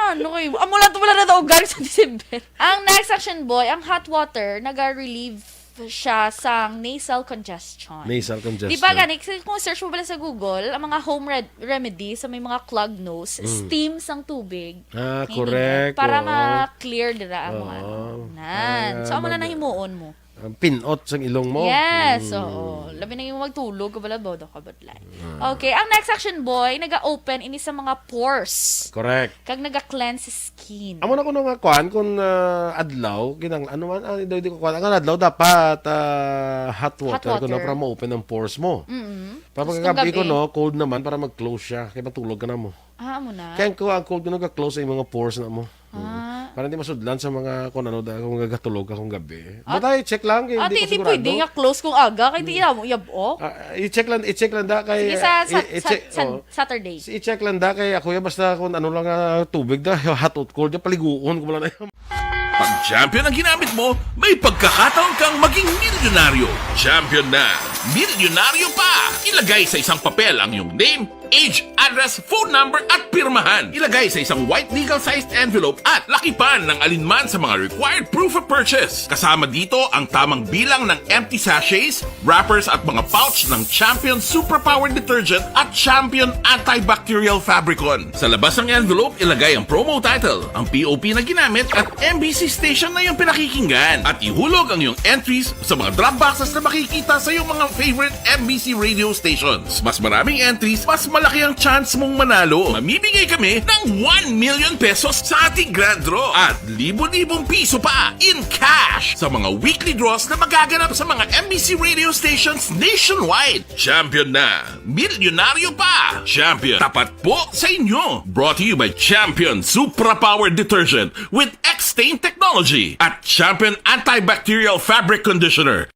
Ano kayo? Amo lang to wala na daog galing sa December. Ang next Action Boy, ang hot water, naga-relieve siya sang nasal congestion. Nasal congestion. Di ba gani, kasi kung search mo pala sa Google, ang mga home red-, remedy sa may mga clog nose, Mm. steam sang tubig. Ah, Hindi correct, na. Para oo. ma-clear dira ang mga Oo. ano. Nan. Kaya So, amo na mag- nahimuon mo. Ang pinot sang ilong mo. Yes, Mm. oo. Labi na yung magtulog, kabala, bodo ka ba, like? Ah. Okay, ang next Action Boy, naga-open ini sa mga pores. Correct. Kag naga-cleanse skin. Amo na kuno nga kuan, kung, ah, adlaw, kinang-, ano man, ah, di, di ko kuan. Ang adlaw dapat, ah, hot Hot water, kuno water. para ma-open ang pores mo. Mm-mm. Para Tapos pagkagabi kung ko, gabi? no, cold naman para mag-close siya. Kaya matulog ka na mo. Ah, amo na. Kaya ko ang cold, kuno ga-close ang mga pores na mo. Ah. Mm. Para hindi masudlan sa mga, kung ano, da-, kung gagatulog ka kung gabi. Ah. Basta i-check lang, kay Ate, hindi ko hindi sigurado. pwede nga close kung aga, kay di Mm. mo yabok. Ah, i-check lang, i-check lang da kay, Sige, sa, sa, i-, i-check, sa, sa, oh. Saturday. Si i-check lang da kay ako ya, basta kung ano lang nga tubig da, hot or cold, ya, paliguon ko lang na yan. Pag champion ang ginamit mo, may pagkakataon kang maging milyonaryo. Champion na, milyonaryo pa! Ilagay sa isang papel ang iyong name, age, address, phone number, at pirmahan. Ilagay sa isang white legal-sized envelope at lakipan ng alinman sa mga required proof of purchase. Kasama dito ang tamang bilang ng empty sachets, wrappers, at mga pouch ng Champion Superpower Detergent at Champion Antibacterial Fabricon. Sa labas ng envelope, ilagay ang promo title, ang P O P na ginamit, at M B C station na iyong pinakikinggan. At ihulog ang iyong entries sa mga drop boxes na makikita sa iyong mga favorite M B C radio stations. Mas maraming entries, mas malaki ang chance mong manalo. Mamimigay kami ng one million pesos sa ating grand draw at libo-libong piso pa in cash sa mga weekly draws na magaganap sa mga M B C radio stations nationwide. Champion na! Milyonaryo pa! Champion, tapat po sa inyo! Brought to you by Champion Supra Power Detergent with X-Stain Technology at Champion Antibacterial Fabric Conditioner.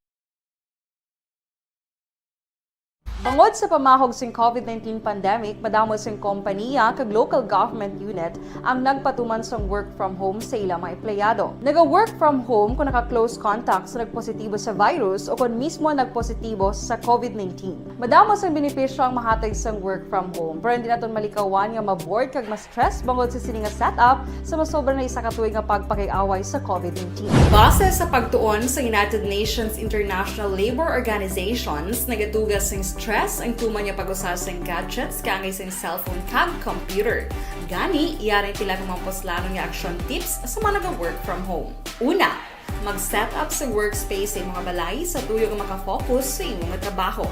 Bangod sa pamahog sing covid nineteen pandemic, madamo sing kompaniya kag local government unit ang nagpatuman sang work from home sa ila mga empleyado. Naga-work from home kung naka-close contact sa nagpositibo sa virus o kon mismo nagpositibo sa covid nineteen. Madamo sang benepisyo ang mahatag sang work from home, pero hindi naton malikawan nga ma-bored kag ma-stress bangod sa sini nga setup sa masobra na isa ka tuig nga pagpakig-away sa covid nineteen. Base sa pagtuon sa United Nations International Labour Organizations, nagatuga sing stress ang tuman nga pag-usa sing gadgets kaangay sing cellphone kag computer. Gani, yari ang pila ka mga puslanon nga action tips sa mga naga-work from home. Una, mag-set up sa workspace sa imong balay sa tuyo nga maka-focus sa imong trabaho.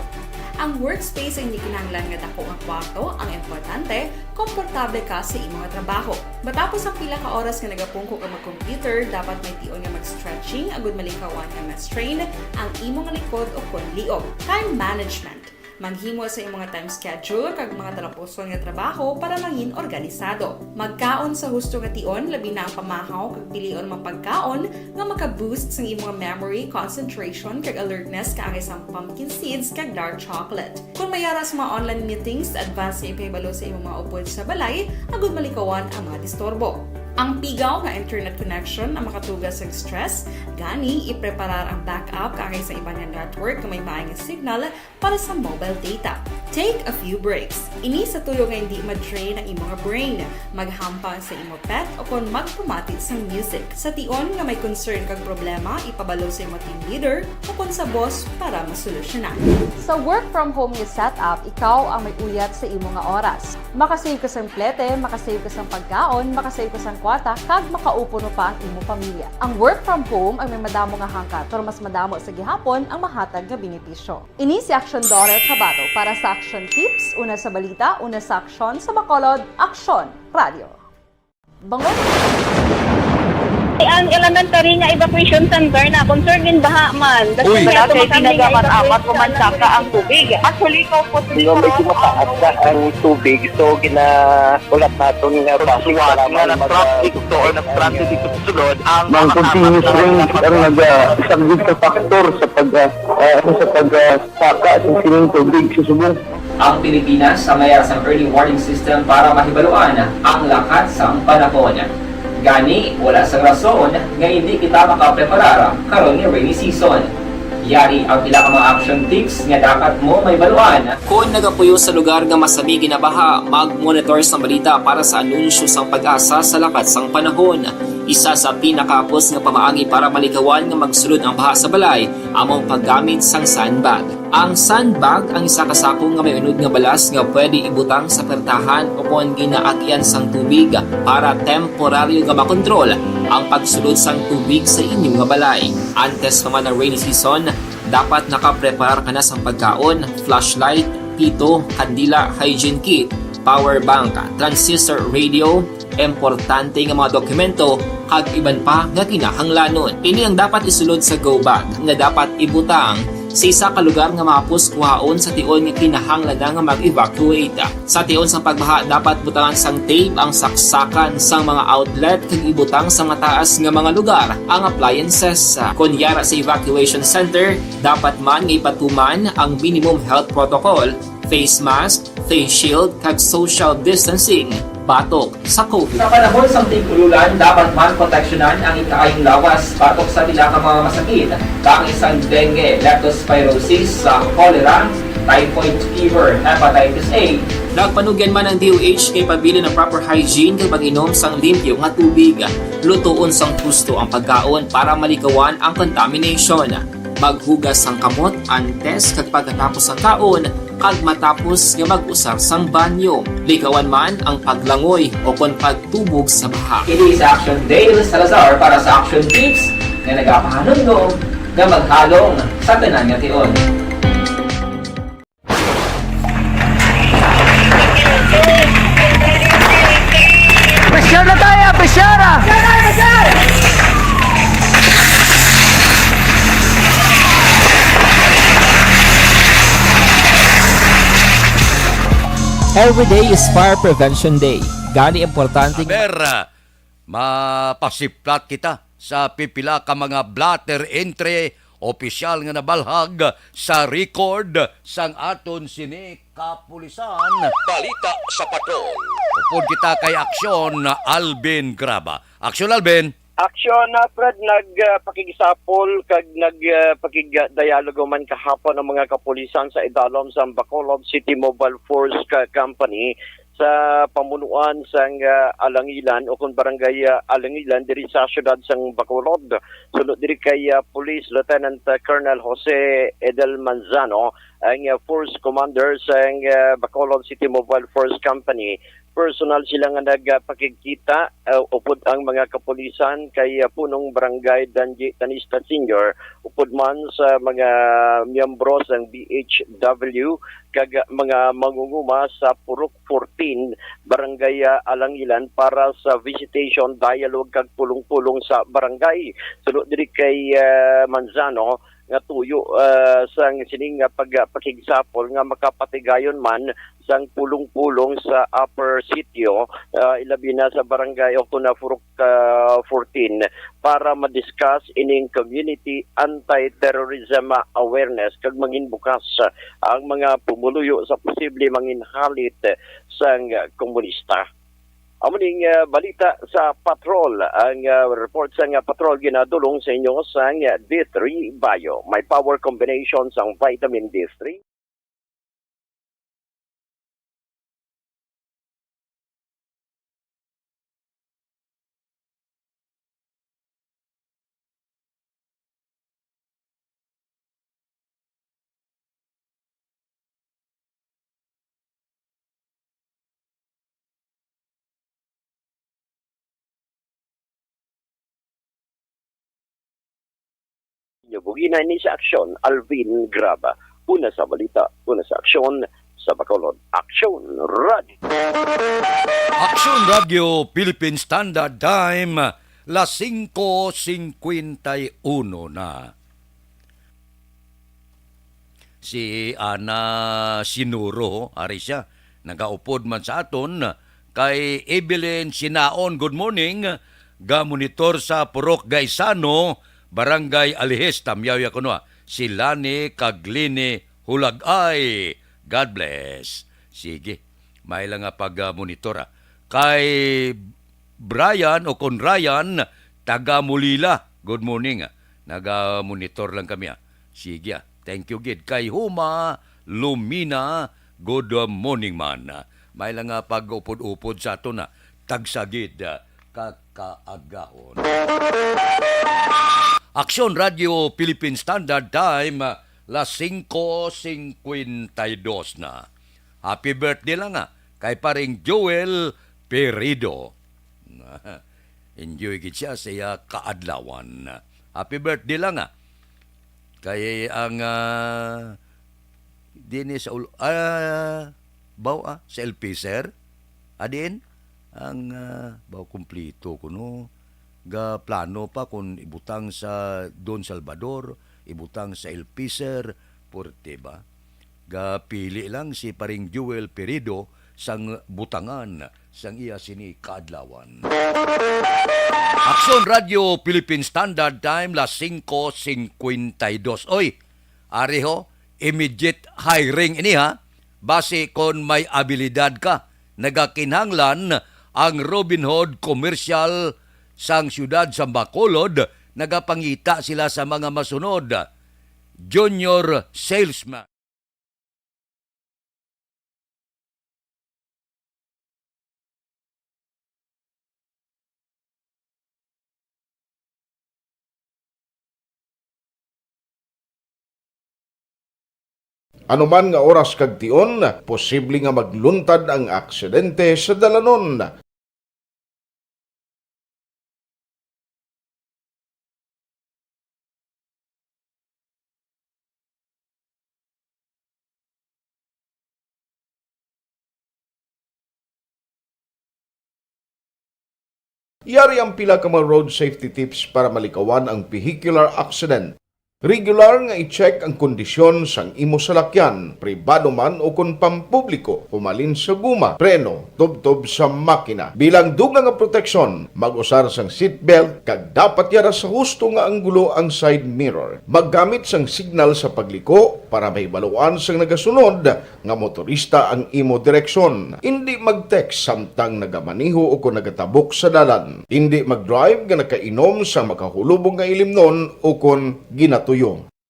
Ang workspace ay hindi kinahanglan nga dako nga kwarto, ang importante, komportable ka sa imong trabaho. Matapos ang pila ka oras nga nagapungko ka mag-computer, dapat may tion nga mag-stretching agud malikawan nga ma-strain ang imong likod o kon liog. Time management. Maghimo sa imong time schedule kag mga talapuson nga trabaho para mangin organisado. Magkaon sa husto nga tion, labi na ang pamahaw kag pilion man pagkaon nga maka-boost sang imong memory, concentration, kag alertness kaangay sang pumpkin seeds kag dark chocolate. Kung may ara sa mga online meetings, advance nga ipahibalo sa imong mga upod sa balay agud malikawan ang mga disturbo. Ang pigaw nga internet connection ang makatuga sang stress, gani ipreparar ang backup kaangay sa iban nga network nga may maay nga signal para sa mobile data. Take a few breaks. Ini sa tuyo nga hindi ma-drain ang imong brain. Maghampang sa imo pet o kon magpamati sang music. Sa tion nga may concern kag problema, ipabalo sa imo team leader o kon sa boss para masolusyonan. Sa work from home nga setup, ikaw ang may uyat sa imo nga oras. Makasave ka sang plete, makasave ka sang pagkaon, makasave ka sang bata kag makaupo no pa ang imo pamilya. Ang work from home ay may madamo nga hangkat, pero mas madamo sa gihapon ang mahatag nga benepisyo. Ini si Action Daughter Tabato para sa Action Tips, una sa balita, una sa aksyon, sa Bacolod, Aksyon Radio. Bangon. Ang elementary nga evacuation center na concern in baha man. Uy. Wala kay ginagamat-amat ko man saka ang tubig. Actually, ko po Medyo mataas na ang tubig, so gina-, ulat naton nga base sa nga nag-traffic to or nag-traffic dito sa sulod ang Ang mga continuous kasama rain ang naga-, isa gid ka factor sa pag, ah, ah, sa pag, ah, saka sa sining tubig sa subong. Ang Pilipinas ang may sang early warning system para mahibaluan ang lakat sang panahon. Gani, wala sang rason nga hindi kita makapreparar karon nga rainy season. Yari ang pila ka mga action tips nga dapat mo mahibaluan. Kon nagapuyo sa lugar nga masami ginabaha, mag-monitor sang balita para sa anunsyo sang PAGASA sa lakat sang panahon. Isa sa pinakahapos nga pamaagi para malikawan nga magsulod ang baha sa balay amo ang paggamit sang sandbag. Ang sandbag ang isa ka sako nga may unod nga balas nga pwede ibutang sa pertahan o kon ginaagian sang tubig para temporaryo nga makontrol ang pagsulod sang tubig sa inyo nga balay. Antes pa man ang rainy season, dapat nakapreparar ka na sang pagkaon, flashlight, pito, kandila, hygiene kit, power bank, transistor radio, importante nga mga dokumento, kag iban pa nga kinahanglanon. Ini ang dapat isulod sa go bag nga dapat ibutang sa isa ka lugar nga mahapos kuhaon sa tion nga kinahanglan na nga mag-evacuate. Sa tion sang pagbaha, dapat butangan sang tape ang saksakan sang mga outlet kag ibutang sa mataas nga mga lugar ang appliances. Kon yara sa evacuation center, dapat man nga ipatuman ang minimum health protocol, face mask, face shield, kag social distancing batok sa COVID. Sa panahon sang tig-ululan, dapat man proteksyonan ang ikaayong lawas batok sa pila ka mga masakit, kaangay sang dengue, leptospirosis, sa cholera, typhoid fever, hepatitis A. Nagpanugyan man ang D O H kay pabilin ang proper hygiene kag pag-inom sang limpyo nga tubig. Lutoon sang husto ang pagkaon para malikawan ang contamination. Maghugas sang kamot antes kag pagkatapos sang kaon kag matapos nga mag-usar sang banyo. Likawan man ang paglangoy o kon pagtubog sa baha. Ini si Action Dale Salazar para sa Action Tips nga nagapahanumdom nga maghalong sa tanan nga tion. Pressure na tayo, pressure! Every day is Fire Prevention Day. Gani importante nga Aber, ah, mapasiplat kita sa pipila ka mga blotter entry, opisyal nga nabalhag sa record sang aton sini kapulisan. Balita sa Patrol. Upod kita kay Aksyon Alvin Graba. Aksyon Alvin. Aksyon, ah, Fred, nagpakigsapol kag nagpakigdialogo man kahapon ang mga kapulisan sa idalom sang Bacolod City Mobile Force ka-, Company sa pamunuan sang, ah, Alangilan o kon Barangay, ah, Alangilan diri sa siyudad sang Bacolod. Suno diri kay, ah, Police Lieutenant, ah, Colonel Jose Edel Manzano, ang, ah, Force Commander sang, ah, Bacolod City Mobile Force Company, personal sila nga nagpakigkita, ah, upod ang mga kapulisan kay, ah, Punong Barangay Danji Tanista Senior, upod man sa mga miyembro sang B H W kag mga mangunguma sa Purok fourteen, Barangay, ah, Alangilan para sa visitation, dialogue kag pulong-pulong sa barangay. Suno diri kay, ah, Manzano nga tuyo, ah, sang sining nga pag-, pakigsapol nga makapatigayon man sang pulong-pulong sa Upper Sitio, ah, ilabi na sa barangay o kon na Purok, ah, fourteen para ma-discuss ining community anti-terrorism awareness kag mangin bukas ang mga pumuluyo sa posible mangin halit sang komunista. Amo ning, ah, balita sa Patrol. Ang, ah, report sang, ah, Patrol ginadulong sa inyo sang, ah, D three Bio. May power combination sang vitamin D three. Nyo bugina ni sa aksyon, Alvin Graba. Una sa balita, una sa aksyon, sa Bacolod. Aksyon Radio. Aksyon Radio Philippine Standard Time, las singko singkwenta y uno na. Si Ana Sinuro, ari siya, nagaupod man sa aton. Kay Evelyn Sinaon, good morning. Ga-monitor sa Purok Gaisano, Barangay Alihis, tamyaw ya kuno, ah. Si Lani kag Lini Hulagay. God bless. Sige, may lang nga pag-monitor, ah. Kay Brian o kon Ryan, taga Mulila. Good morning, ah. Naga-monitor lang kami, ah. Sige, ah. Thank you gid. Kay Huma Lumina, good morning man. Ah, may lang nga pag-upod-upod sa aton, ah. Tagsa gid, ah, ka kaagahon. Aksyon Radio Philippine Standard Time, ah, las singko singkwenta y dos na. Happy birthday lang, ah, kay paring Joel Perido. Enjoy gid siya sa iya kaadlawan. Happy birthday lang, ah. Kay ang, ah, dinhi sa ul-, ah, baw, ah, sa El Piser, adin, ang, ah, baw, kumplito kuno. Ga plano pa kung ibutang sa Don Salvador, ibutang sa El Piser, purte ba? Gapili lang si Paring Joel Perido sang butangan sang iya sini kaadlawan. Aksyon Radio Philippine Standard Time, las singko singkwenta y dos. Oy, ari ho, immediate hiring ini, ha. Basi kon may abilidad ka, nagakinahanglan ang Robinhood Commercial sang siyudad sa Bacolod, nagapangita sila sa mga masunod. Junior salesman. Ano man nga oras kag tion, posible nga magluntad ang aksidente sa dalanon. Yari ang pila ka mga road safety tips para malikawan ang vehicular accident. Regular nga i-check ang kondisyon sang imo salakyan, pribado man ukon pampubliko, humalin sa guma, preno, tubtob sa makina. Bilang dugang nga proteksyon, mag-usar sang seatbelt kag dapat yara sa husto nga anggulo ang side mirror. Maggamit sang signal sa pagliko para mahibaluan sang nagasunod nga motorista ang imo direksyon. Indi mag-text samtang nagamaneho o kon nagatabok sa dalan. Indi mag-drive nga nakainom sa makahulubong nga ilimnon o kon ginatuyo.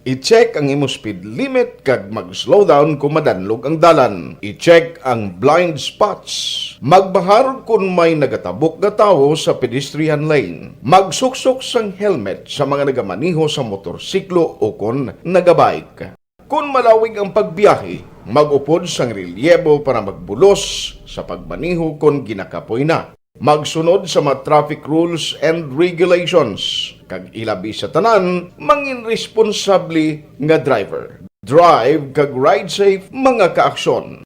I-check ang imo speed limit kag mag-slow down kon madanlog ang dalan. I-check ang blind spots. Magbahar kon may nagatabok nga tawo sa pedestrian lane. Magsuksok sang helmet sa mga nagamaneho sa motorsiklo o kon nagabike. Kon malawig ang pagbiyahe, mag-upod sang relyebo para magbulos sa pagmaneho kon ginakapoy na. Magsunod sa mga traffic rules and regulations, kag ilabi sa tanan, mangin responsable nga driver. Drive kag ride safe, mga kaaksyon.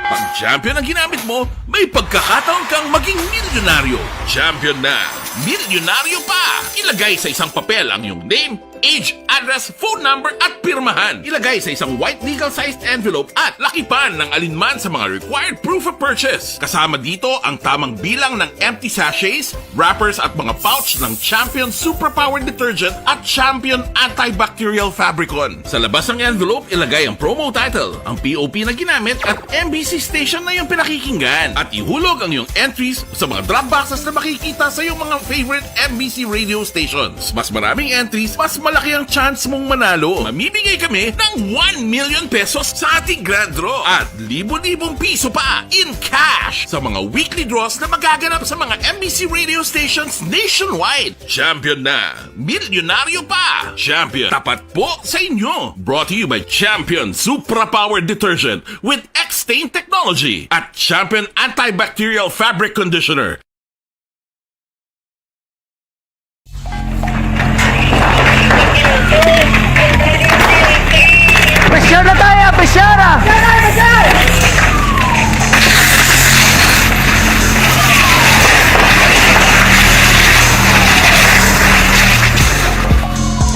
Pag champion ang ginamit mo, may pagkakataon kang maging milyonaryo. Champion na, milyonaryo pa! Ilagay sa isang papel ang iyong name, age, address, phone number, at pirmahan. Ilagay sa isang white legal-sized envelope at lakipan ng alinman sa mga required proof of purchase. Kasama dito ang tamang bilang ng empty sachets, wrappers at mga pouch ng Champion Superpower Detergent at Champion Antibacterial Fabricon. Sa labas ng envelope, ilagay ang promo title, ang P O P na ginamit at M B C station na iyong pinakikinggan. At ihulog ang iyong entries sa mga drop boxes na makikita sa iyong mga favorite M B C radio stations. Mas maraming entries, mas malaki ang chance mong manalo. Mamimigay kami ng one million pesos sa ating grand draw at libo-libong piso pa in cash sa mga weekly draws na magaganap sa mga M B C radio stations nationwide. Champion na! Milyonaryo pa! Champion, tapat po sa inyo! Brought to you by Champion Supra Power Detergent with X-Stain Technology at Champion Antibacterial Fabric Conditioner.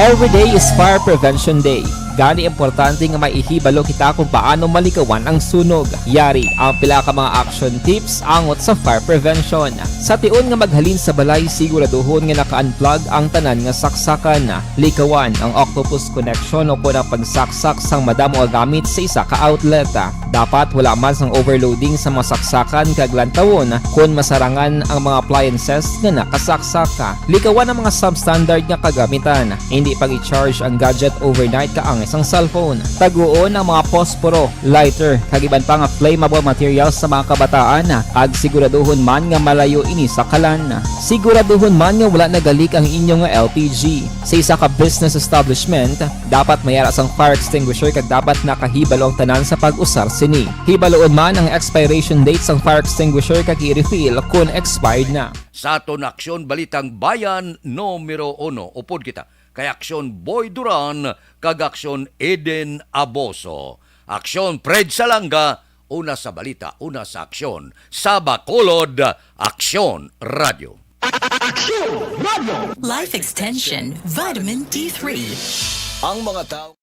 Every day is Fire Prevention Day. Gani, importante nga maihibalo kita kung paano malikawan ang sunog. Yari ang pila ka mga action tips angot sa fire prevention. Sa tion nga maghalin sa balay, siguraduhon nga naka-unplug ang tanan nga saksakan. Likawan ang octopus connection o kon ang pagsaksak sang madamo nga gamit sa isa ka outlet. Dapat wala man sang overloading sa mga saksakan kag lantawon kon masarangan ang mga appliances nga nakasaksak. Likawan ang mga substandard nga kagamitan. Hindi pag-i-charge ang gadget overnight kaangay sang cellphone. Taguon ang mga posporo, lighter, kag iban pa nga flammable materials sa mga kabataan, kag siguraduhon man nga malayo ini sa kalan. Siguraduhon man nga wala nagalik ang inyo nga L P G. Sa isa ka business establishment, dapat may ara sang fire extinguisher kag dapat nakahibalo ang tanan sa pag-usar sini. Hibaloon man ang expiration date sang fire extinguisher kag i-refill kon expired na. Sa aton Aksyon Balitang Bayan numero uno, upod kita kay Aksyon Boy Duran kag Aksyon Eden Aboso. Aksyon Fred Salanga, una sa balita, una sa aksyon. Sa Bacolod, Aksyon Radio. Aksyon Radio. Life Extension Vitamin D three. Ang mga tao